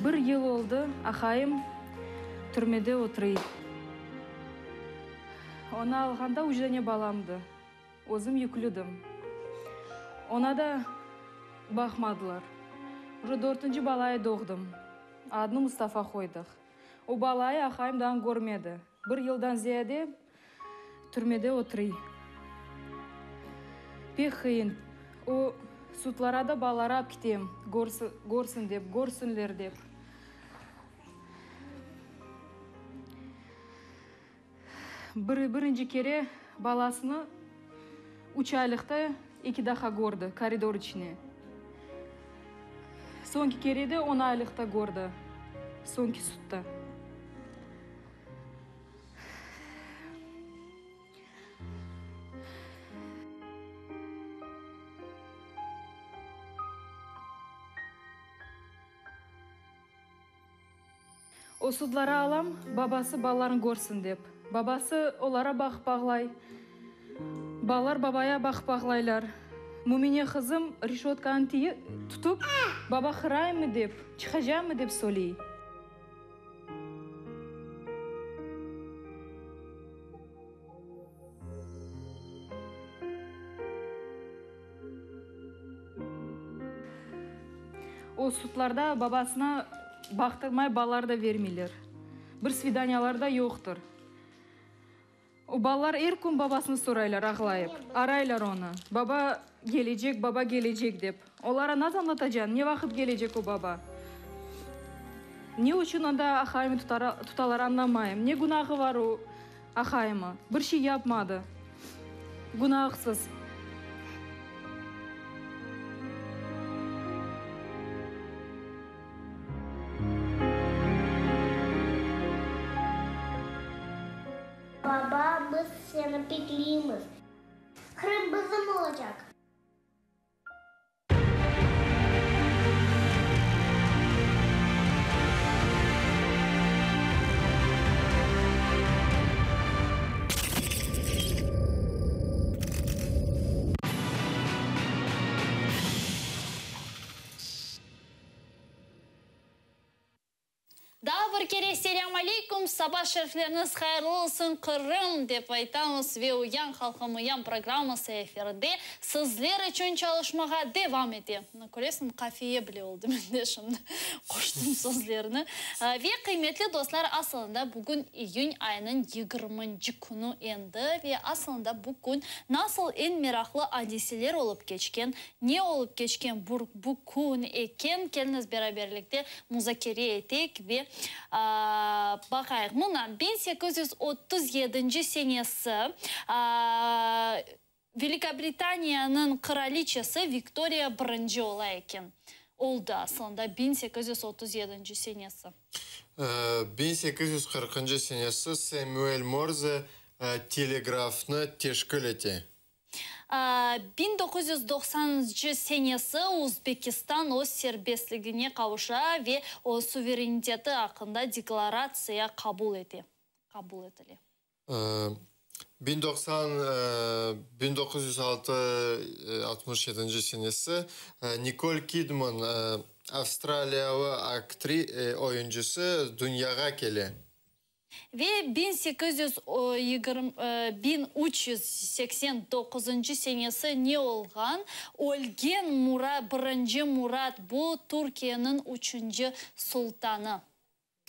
Bir yıl oldı, aqayım türmede oturuy. Onı alğanda üç dane balamdı. Özüm yüklüdim. Ona da baqmadılar. Uje dörtünci balayı doğdım. Adını Mustafa qoydıq. O balayı aqayım daa körmedi. Bir yıldan ziyade türmede oturuy. Pek qıyın. O sudlara da balaları ap kitem, körsün dep, körsünler dep. Bir, birinci kere balasını üç aylıqta eki daha kördi, koridor içine. Soñki kere de on aylıqta kördi, soñki sudda. O sudlara alam, babası balaların körsin dep. Babası olara baqıp ağlay. Balalar babaya baqıp ağlaylar. Mümine qızım reşötkanı tutıp, baba qıraymı dep, çıqacağımı dep söyley. O sudlarda babasına baqtırmay balalar da vermeyler. Bir svidaniyalar da yoqtır. O balalar er kün babasını soraylar ağlayıp. Araylar onı. Baba kelecek, baba kelecek dep. Olara nasıl añlatacañ, ne vaqıt kelecek o baba? Ne içün anda aqayımı tutalar añlamayım. Ne günahı var o aqayımı? Bir şey yapmadı. Günahsız. Baba, biz seni bekleymiz. Qırım bizim olacaq! Daa bir kere selâm aleyküm, saba şerifleriñiz hayırlı olsun, Qırım! dep aytamız ve Uyan, halqım, uyan programması efirde sizler içün çalışmağa devam ete. Mına, köresiñmi, qafiye bile oldı mende şimdi, qoştım sözlerni. Ve, qıymetli dostlar, asılında bugün iyün ayınıñ yigirminci künü endi ve asılında bu kün nasıl eñ meraqlı adiseler olıp keçken, Ne olıp keçken bu kün eken, keliñiz beraberlikte muzakere eteyik ve baqayıq. Mına, 1837 senesi Velikobritaniyanıñ qıraliçesi Viktoriya birinci ola eken. Oldı aslında 1837 senesi. 1840 senesi Semüel Morze telegrafnı teşkil ete. 1990-ncı senesi Uzbekistan öz serbestligine qavuşa ve öz suvereniteti aqqında deklaratsiya qabul ete, qabul etile. Bin doqsan, 1906, altmış yedinci senesi Nikol Kidman, avstraliyalı aktri, oyuncısı, dünyağa kele. Ve 1820, 1389 senesi ne olğan? Ölgen Mura, birinci Murad, bu Türkiyeniñ üçünci sultanı.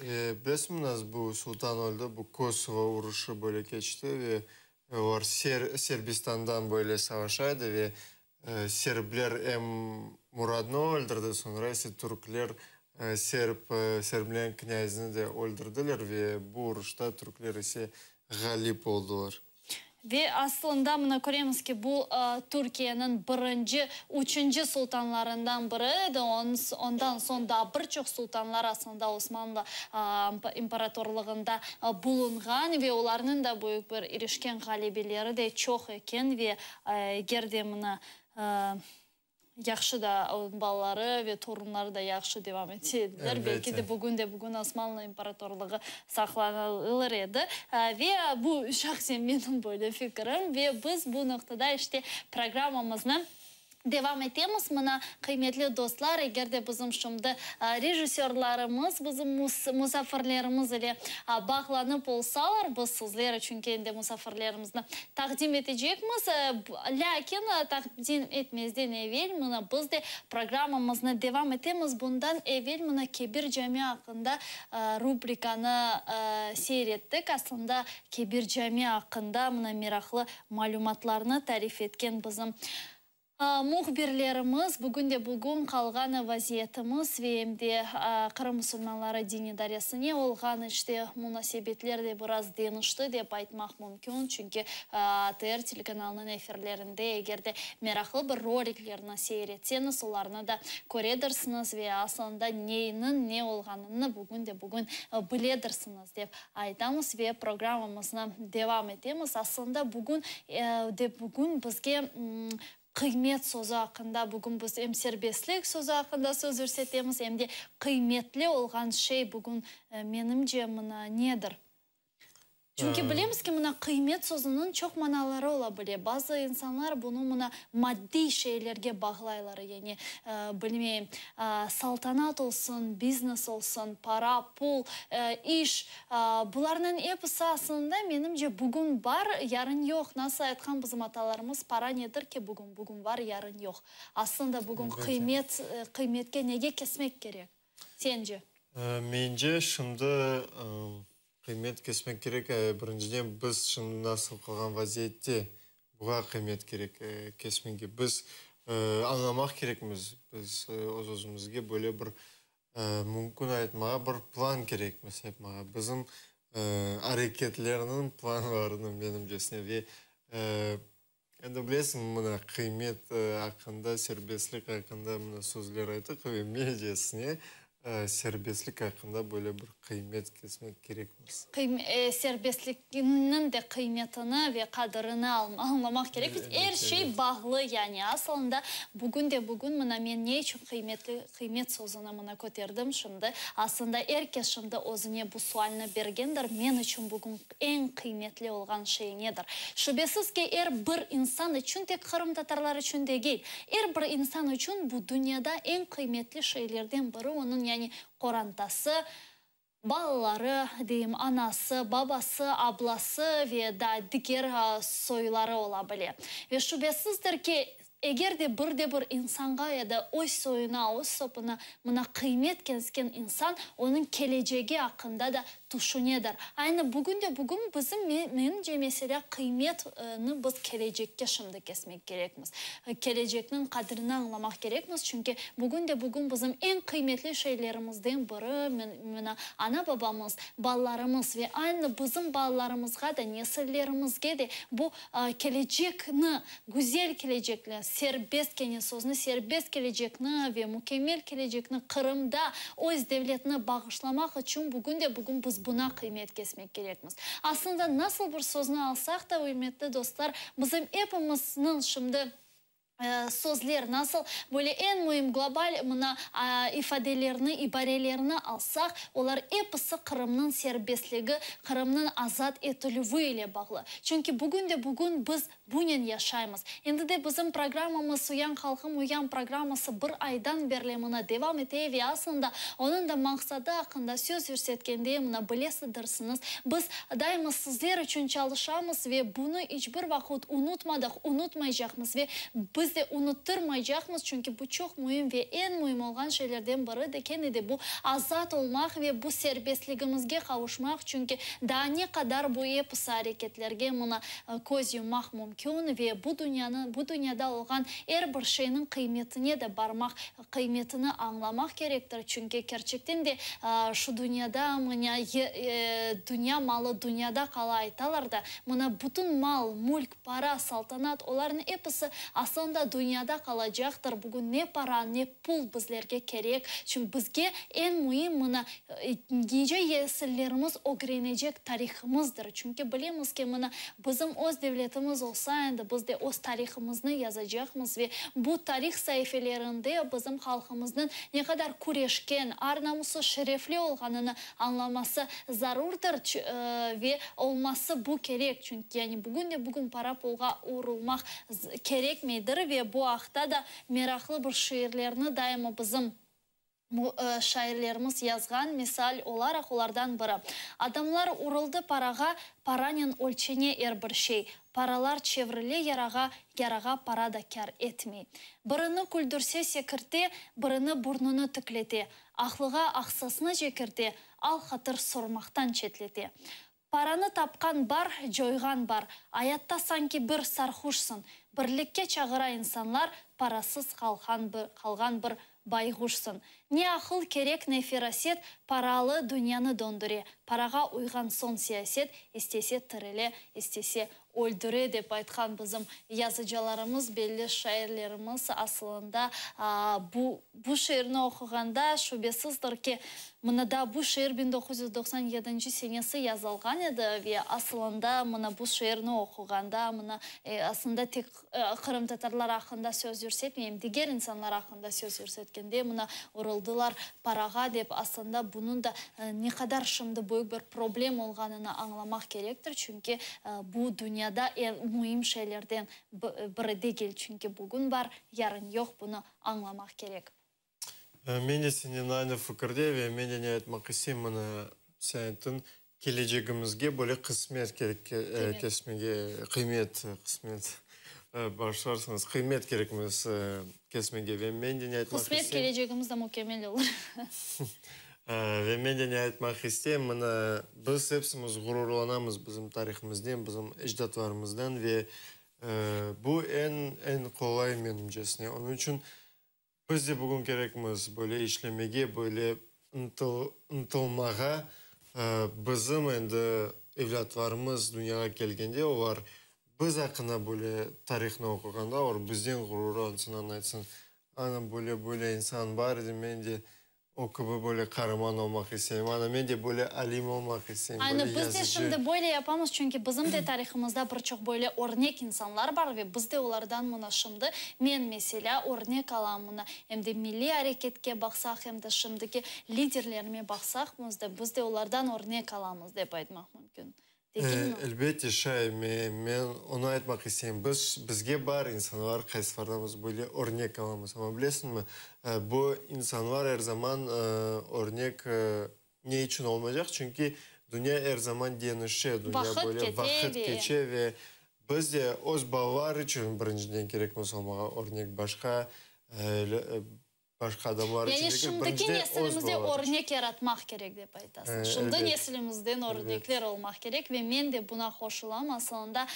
Bilesiñmi, nasıl bu sultan öldi? Bu Kosovo uruşı böyle keçti ve olar Serbistandan böyle savaşa edi ve serbler em Muradnı öldürdi, soñra ise türkler serb, serblerin knâzini de öldürdiler ve bu uruşta türkler ise ğalip oldılar. Ve aslında mına köremiz ki, bu Türkiyeniñ birinci, üçünci sultanlarından biri edi, ondan soñ daa bir çoq sultanlar aslında Osmanlı imparatorlığında bulunğan ve olarnıñ da büyük bir irişken ğalebeleri de çoq eken ve eger de mına yahşı da onıñ balaları ve torunları da yahşı devam ete ediler, belki de bugün de bugün Osmanlı imparatorlığı saqlanılır edi. Ve bu şahsen menim böyle fikirim ve biz bu noqtada işte programmamıznı devam etemiz. Mına, qıymetli dostlar, eger de bizim şimdi rejissörlarımız bizim musafirlerimiz ile bağlanıp olsalar, biz sizler içün kene de musafirlerimizni taqdim etecekmiz. Lâkin taqdim etmezden evel, mına, biz de programmamıznı devam etemiz. Bundan evel, mına, Kebir cami aqqında rubrikanı seyir ettik. Aslında, Kebir cami aqqında, mına, meraqlı malümatlarnı tarif etken bizim Mühbirlerimiz, bugün de bugün qalğan vaziyetimiz ve em de Qırım musulmanları din idaresine olğan işte munasebetler de biraz deñişti dep aytmaq mümkün, çünki ATR telekanalınıñ efirlerinde eger de meraqlı bir roliklerni seyir etseñiz, olarnı da köredirsiñiz ve aslında neyniñ ne olğanını bugün de bugün biledirsiñiz dep aytamız ve programmamıznı devam etemiz. Aslında bugün de bugün bizge qıymet sözü aqqında, bugün biz em serbestlik sözü aqqında söz yürsetemiz, em de qıymetli olğan şey bugün, menimce, mına nedir? Çünki bilemiz ki, mına qıymet sözüniñ çoq manaları ola bile. Bazı insanlar bunı mına maddiy şeylerge bağlaylar, yani, bilmeyim, saltanat olsun, biznes olsun, para, pul, iş, bularnıñ episi aslında, menimce, bugün bar, yarın yoq. Nasıl aytqan bizim atalarımız, para nedir ki bugün, bugün bar, yarın yoq. Aslında bugün qıymet, qıymetke nege kesmek kerek, sence? Mence, şimdi Qıymet kesmek kerek, birinciden, biz şimdi nasıl qalğan vaziyette buğa qıymet kerek kesmege. Biz añlamaq kerekmiz, biz öz-özümizge böyle bir. Mümkün aytmağa, bir plan kerekmiz yapmağa. Bizim areketlerniñ planlarını, menimcesine, ve endi bilesiñ, mına qıymet aqqında, serbestlik aqqında mına sözler ayttıq, ve mencesine, serbestlik aqqında böyle bir qıymet kesmek kerekmiz. Serbestlikniñ de qıymetini ve qadrini añlamaq kerekmiz. Er şey bağlı, yani asılında bugün de bugün mına men ne içün qıymetli, qıymet sözüni mına köterdim şimdi. Aslında er kes şimdi özüne bu sualni bergendir, men içün bugün eñ qıymetli olğan şey nedir? Şübesiz ki, er bir insan içün, tek qırımtatarlar içün degil, er bir insan içün bu dünyada eñ qıymetli şeylerden biri onıñ, yani qorantası, Balaları, deyim, anası, babası, ablası ve daa diger soyları ola bile. Ve şübesizdir ki, eger de bir de bir insanğa ya da öz soyuna, öz sopuna mına qıymet kesken insan, onıñ kelecegi aqqında da tüşünedir. Aynı bugün de bugün bizim, menimce, mesele qıymetni biz kelecekke şimdi kesmek kerekmiz. Kelecekniñ qadrini añlamaq kerekmiz, çünki bugün de bugün bizim eñ qıymetli şeylerimizden biri, mına, ana-babamız, balalarımız ve aynı bizim balalarımızğa da, nesillerimizge de bu kelecekni, güzel kelecekni, serbest, kene sözni, serbest kelecekni ve mükemmel kelecekni Qırımda öz devletini bağışlamaq içün bugün de bugün biz buna qıymet kesmek kerekmiz. Aslında, nasıl bir sözni alsaq da, ürmetli dostlar, bizim epimizniñ şimdi sözler nasıl böyle eñ müim global mına ifadelerni, ibarelerni alsaq, olar episi Qırımnıñ serbestligi, Qırımnıñ azat etilüvi ile bağlı. Çünki bugün de bugün biz bunen yaşaymız. Endi de bizim programmamız Uyan halqım, uyan programması bir aydan berli mına devam ete ve aslında onıñ da maqsadı aqqında söz yürsetkende mına bilesidirsiñiz, biz daima sizler içün çalışamız ve bunı iç bir vaqıt unutmadıq, unutmaycaqmız ve biz de unuttırmaycaqmız, çünki bu çoq müim ve eñ müim olğan şeylerden biri de kene de bu azat olmaq ve bu serbestligimizge qavuşmaq, çünki daa ne qadar bu episi areketlerge mına köz yummaq mümkün ve bu dünyanı, bu dünyada olğan er bir şeyniñ qıymetine de barmaq, qıymetini añlamaq kerektir, çünki kerçekten de şu dünyada mına dünya malı dünyada qala aytalar da, mına bütün mal, mülk, para, saltanat, olarnıñ episi aslında dünyada qalacaqtır, bugün ne para, ne pul bizlerge kerek, çünki bizge eñ müim mına nice yesillerimiz ögrenecek tarihımızdır, çünki bilemiz ki, mına bizim öz devletimiz olsa endi biz de öz tarihımıznı yazacaqmız ve bu tarih saifelerinde bizim halqımıznıñ ne qadar küreşken, ar-namusı şerefli olğanını añlaması zarurdır ve olması bu kerek, çünki yani bugün de bugün para-pulğa urulmaq kerekmeydir ve bu aqta da meraqlı bir şiirlerni daima bizim şairlerimiz yazğan, misal olaraq olardan biri, Adamlar uruldı parağa, paranen ölçene er bir şey, paralar çevrile yarağa, yarağa para da kâr etmey. Birini küldürse sekirte, birini burnunı tiklete, aqlığa aqsasını cekirte, al-hatır sormaqtan çetlete. Paranı tapqan bar, coyğan bar. Ayatta sanki bir sarhuşsıñ. Birlikke çağıra insanlar, parasız qalğan bir, qalğan bir bayğuşsıñ. Ne aqıl kerek, ne feraset, paralı dünyanı döndüre. Parağa uyğan soñ siyaset, istese tirile, istese öldüre, dep aytqan bizim yazıcılarımız, belli şairlerimiz. Asılında, bu, bu şiirni oquğanda, şübesizdir ki, Mına da bu şiir 1997 senesi yazılğan edi ve asılında mına bu şiirni oquğanda, mına aslında tek qırımtatarlar aqqında söz yürsetmeyim, diger insanlar aqqında söz yürsetkende, mına uruldılar parağa dep, aslında bunıñ da ne qadar şimdi büyük bir problem olğanını añlamaq kerektir, çünki bu dünyada eñ müim şeylerden biri degil, çünki bugün bar, yarın yoq, bunı añlamaq kerek. Men de senen aynı fikirde ve men de ne aytmaq isteyim, mına sen ayttıñ, kelecegimizge böyle qısmet kerek kesmege, qıymet, qısmet, bağışlarsıñız, qıymet kerekmiz kesmege ve men de ne aytmaq isteyim. Qısmet kelecegimiz de mükemmel olur. Ve men de ne aytmaq isteyim, mına biz epsimiz ğururlanamız bizim tarihimizden, bizim ecdatlarımızdan ve bu eñ, eñ qolay menimcesine. Onıñ içün. Biz de bugün kerekmiz böyle işlemege, böyle ıntılmağa. Bizim endi evlâtlarımız dünyağa kelgende, olar biz aqqında böyle tarihnı oquğanda, olar bizden ğururlansın, aytsın, ana, böyle, böyle insan bar edi, men de O kibi böyle qaraman olmaq isteyim. Ana, men de böyle alim olmaq isteyim, Aynı böyle biz de yazıcı. şimdi böyle yapamız, çünki bizim de tarihımızda bir çoq böyle örnek insanlar bar ve biz de olardan mına şimdi, men, meselâ, örnek alam mına, em de milliy areketke baqsaq, em de şimdiki liderlerime baqsaq, biz de, biz de olardan örnek alamız, dep aytmaq mümkün. Degilmi? Elbette, şay. Men onı aytmaq isteyim. Biz, bizge bar insanlar, qaysılardan biz böyle örnek alamız. Amma bilesiñmi, bu insanlar er zaman örnek ne içün olmaycaq? Çünki dünya er zaman deñişe, dünya böyle vaqıt keçe ve biz de öz balalar içün birinciden kerekmiz olmağa örnek. Başqa Başqa adamlar içün Yani degil, şimdiki birinciden öz nesilimizde balalar içün. örnek yaratmaq kerek dep aytasıñ. Şimdi Elbet. nesilimizden Elbet. örnekler olmaq kerek ve men de buna qoşulam. Asılında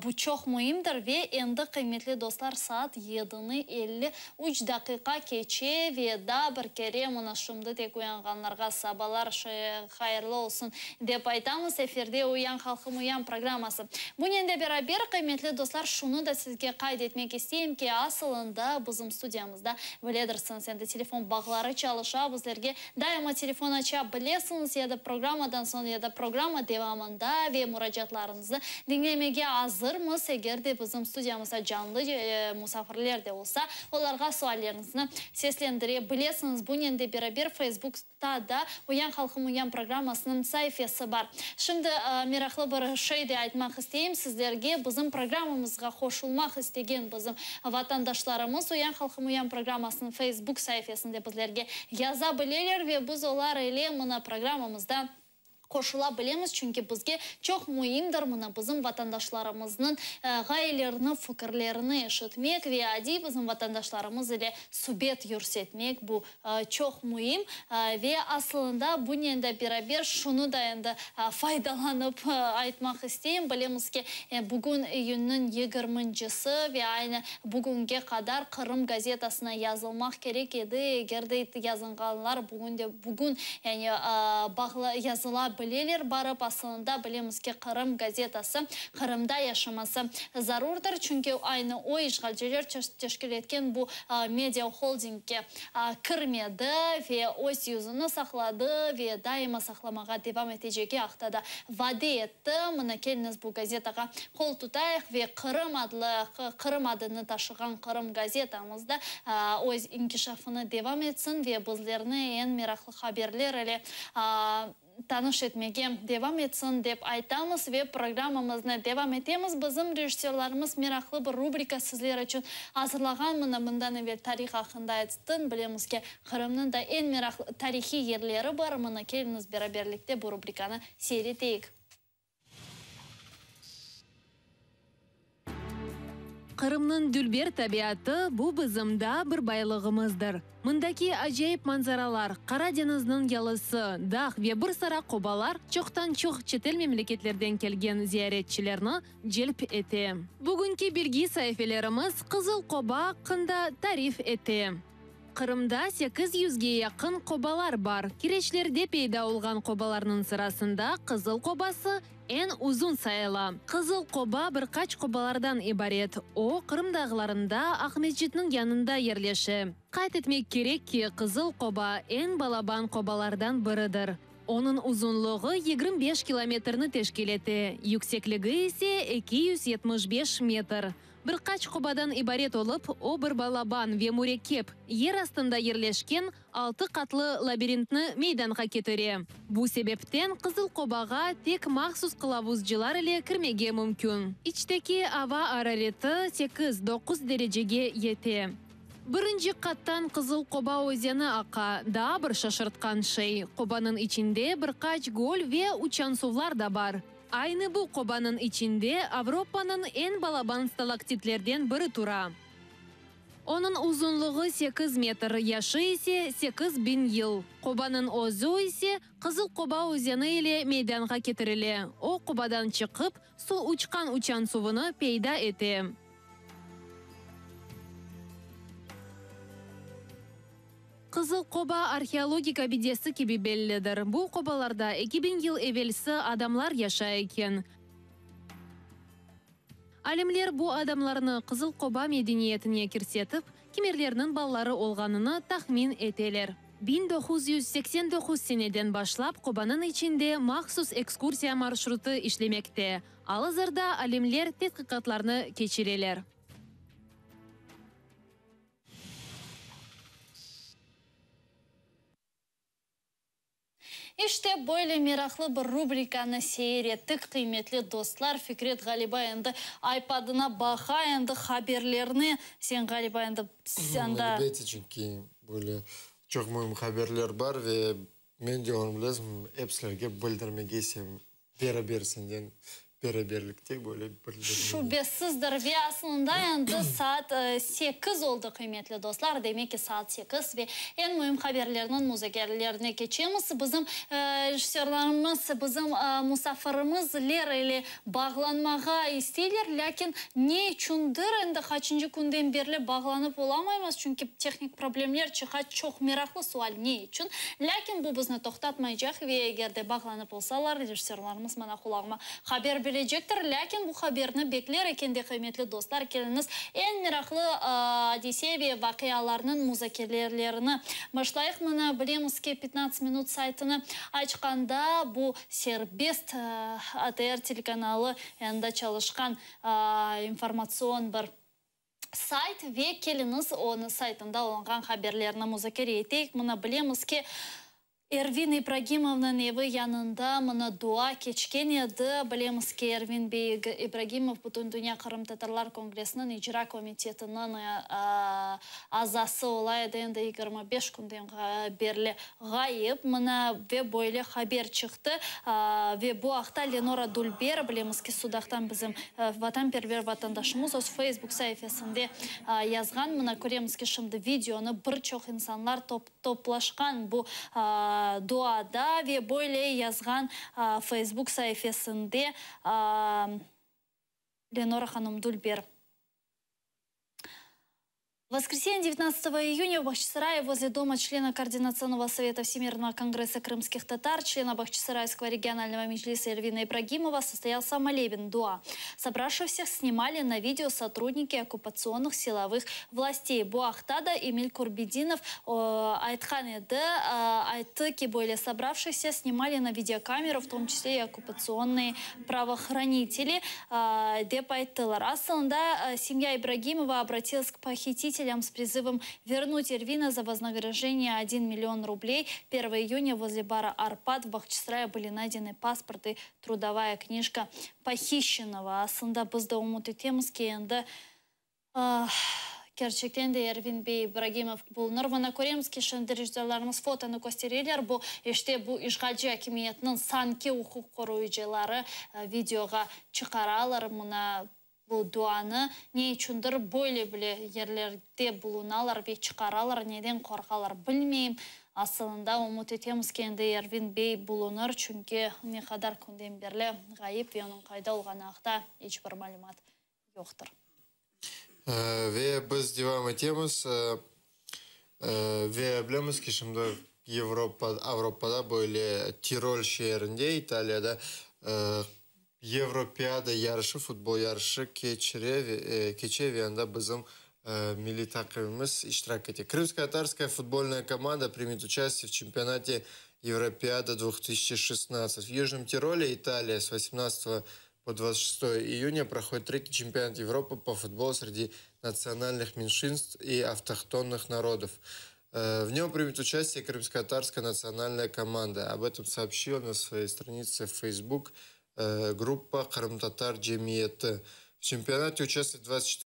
bu çoq müimdir. Ve endi, qıymetli dostlar, saat yedini 53 daqiqa keçe ve daa bir kere mına şimdi tek uyanğanlarğa sabalar hayırlı olsun dep aytamız. Efirde Uyan, halqım, uyan programması. Bunen de beraber, qıymetli dostlar, şunı da sizge qayd etmek isteyim ki, asılında bizim studiyamızda Biledirsiñiz, endi telefon bağları çalışa, bizlerge daima telefon aça bilesiñiz ya da programmadan soñ, ya da programma devamında ve muracaatlarıñıznı diñlemege azırmız. Eger de bizim studiyamızda canlı musafirler de olsa, olarğa sualleriñizni seslendire bilesiñiz. Bunen de beraber Facebookta da Uyan halqım uyan programmasınıñ saifesi bar. Şimdi meraqlı bir şey de aytmaq isteyim sizlerge, bizim programmamızğa qoşulmaq istegen bizim vatandaşlarımız Uyan halqım uyan programmasınıñ Facebook saifesinde bizlerge yaza bileler ve biz olar ile mına programmamızda qoşula bilemiz, çünki bizge çoq müimdir mına bizim vatandaşlarımıznıñ ğayelerini, fikirlerini eşitmek ve adiy bizim vatandaşlarımız ile subet yürsetmek, bu çoq müim. Ve asılında bunen de beraber şunı da endi faydalanıp aytmaq isteyim, bilemiz ki, bugün iyünniñ yigirmincisi ve aynı bugünge qadar Qırım gazetasına yazılmaq kerek edi, eger de yazınğanlar bugün de bugün, yani bağlı yazıla bileler barıp, asılında bilemiz ki, Qırım gazetası Qırımda yaşaması zarurdır, çünki aynı o işğalciler teşkil etken bu media holdingge kirmedi ve öz yüzüni saqladı ve daima saqlamağa devam etecegi aqta da vade etti. Mına keliñiz bu gazetağa qol tutayıq ve Qırım adlı, Qırım adını taşığan Qırım gazetamız da öz inkişafını devam etsin ve bizlerni eñ meraqlı haberler ile tanış etmege devam etsin dep aytamız ve programmamıznı devam etemiz. Bizim rejissörlarımız meraqlı bir rubrika sizler içün azırlağan. Mına bundan evel tarih aqqında ayttın. Bilemiz ki, Qırımnıñ da eñ meraqlı tarihiy yerleri bar. Mına keliñiz beraberlikte bu rubrikanı seyir eteyik. Qırımnıñ dülber tabiatı, bu bizim daa bir baylığımızdır. Mındaki acayip manzaralar, Qara deñizniñ yalısı, dağ ve bir sıra qobalar çoqtan-çoq çetel memleketlerden kelgen ziyaretçilerni celp ete. Bugünki bilgi saifelerimiz Qızıl qoba aqqında tarif ete. Qırımda sekiz yüzge yaqın qobalar bar. Kireçlerde peyda olğan qobalarnıñ sırasında Qızıl qobası eñ uzun sayıla. Qızıl qoba bir qaç qobalardan ibaret. O, Qırım dağlarında Aqmescitniñ yanında yerleşe. Qayd etmek kerek ki, Qızıl qoba eñ balaban qobalardan biridir. Onıñ uzunlığı 25 kilometrni teşkil ete, yüksekligi ise 275 metr. Bir qaç qobadan ibaret olıp, o bir balaban ve mürekkep, yer astında yerleşken altı qatlı labirintni meydanğa ketire. Bu sebepten Qızıl qobağa tek mahsus qılavuzcılar ile kirmege mümkün. İçteki ava arareti sekiz, doquz derecege yete. Birinci qattan Qızıl qoba özeni aqa. Daa bir şaşırtqan şey, qobanıñ içinde bir qaç göl ve uçansuvlar da bar. Aynı bu qobanıñ içinde Avropanıñ eñ balaban stalaktitlerden biri tura. Onıñ uzunlığı sekiz metr, yaşı ise 8000 yıl. Qobanıñ özü ise Qızıl Qoba özeni ile meydanğa ketirile, o qobadan çıqıp, Suv Uçqan uçansuvını peyda ete. Qızıl Qoba arheologik abidesi kibi bellidir. Bu qobalarda 2000 yıl evelsi adamlar yaşay eken. Alimler bu adamlarnı Qızıl Qoba medeniyetine kirsetip, kimerlerniñ balaları olğanını tahmin eteler. 1989 seneden başlap qobanıñ içinde mahsus ekskursiya marşrutı işlemekte. Al-azırda alimler tedqiqatlarnı keçireler. İşte, böyle meraqlı bir rubrikanı seyir ettik, qıymetli dostlar. Fikret ğaliba endi aypadına baqa, endi haberlerni sen ğaliba endi anda. Elbette, çünki böyle çoq müim haberler bar ve men de onı bilesiñ, epsilerge bildirmege istem beraber senden beraberlikte böyle bildirmege. Şübesizdir. Ve aslında endi saat 8 oldı, qıymetli dostlar. Demek ki, saat 8 ve eñ müim haberlerniñ muzakerelerine keçemiz. Bizim rejissörlarımız bizim musafirimizler ile bağlanmağa isteyler, lâkin ne içündir endi qaçıncı künden berli bağlanıp olamaymız, çünki tehnik problemler çıqa. Çoq meraqlı sual, ne içün? Lâkin bu bizni toqtatmaycaq ve eger de bağlanıp olsalar, rejissörlarımız maña qulağıma haber berecektir. Lâkin bu haberni bekler ekende, qıymetli dostlar, keliñiz, eñ meraqlı adise ve vaqialarnıñ muzakerelerini başlayıq. Mına, bilemiz ki, 15 minut saytını açqanda, bu serbest ATR telekanalı yanında çalışqan informatsion bir sayt ve keliñiz, onıñ saytında olunğan haberlerni muzakere eteyik. Mına, bilemiz ki, Ervin İbragimovnıñ evi yanında mına dua keçken edi. Bilemiz ki, Ervin bey İbragimov Bütündünya qırımtatarlar kongressiniñ icra komitetiniñ azası ola edi, endi 25 künden berli ğayıp. Mına ve böyle haber çıqtı ve bu aqta Lenora Dülber, bilemiz ki, Sudaqtan bizim vatanperver vatandaşımız, öz Facebook saifesinde yazğan. Mına köremiz ki, şimdi videonı bir çoq insanlar toplaşqan bu duada ve böyle yazğan Facebook saifesinde Lenora hanım Dülber. В воскресенье 19 июня в Бахчисарае возле дома члена Координационного совета Всемирного конгресса крымских татар, члена Бахчисарайского регионального меджлиса Эльвина Ибрагимова состоялся молебен дуа. Собравшихся снимали на видео сотрудники оккупационных силовых властей. Bu aqta da Эмиль Курбединов aytqan edi, ayttı ki, böyle собравшихся снимали на видеокамеру, в том числе и оккупационные правоохранители, dep ayttılar. Aslında семья Ибрагимова обратилась к похитителям с призывом вернуть Эльвина за вознаграждение 1 миллион рублей. 1 июня возле бара «Арпат» в Бахчисарае были найдены паспорт и трудовая книжка похищенного. Aslında biz de ümüt etemiz ki, endi kerçekten de Ervin bey İbragimov bulunır. Mına köremiz ki, şimdi rejissörlarımız fotonı köstereler. Bu işte bu işğalci akimiyetiniñ sanki uquq qoruyıcıları videoğa çıqaralar. Mına bu duanı ne içündir böyle bile yerlerde bulunalar ve çıqaralar, neden qorqalar bilmeyim. Aslında ümüt etemiz ki, endi Ervin bey bulunır, çünki ne qadar künden berli ğayıp ve onıñ qayda olğanı aqta iç bir malümat yoqtır. Ve biz devam etemiz ve bilemiz ki, şimdi Avropa, Avropada böyle Tirol şeerinde, İtaliyada Yevropiada yarışı, futbol yarışı keçire, keçe ve anda bizim milliy taqımımız iştirak ete. Крымско-татарская футбольная команда примет участие в чемпионате Европиада 2016. В Южном Тироле, Италия, с 18 по 26 июня проходит третий чемпионат Европы по футболу среди национальных меньшинств и автохтонных народов. В нем примет участие крымско-татарская национальная команда. Об этом сообщила на своей странице в Facebook группа Qırımtatar Cemiyeti. В чемпионате участвует 24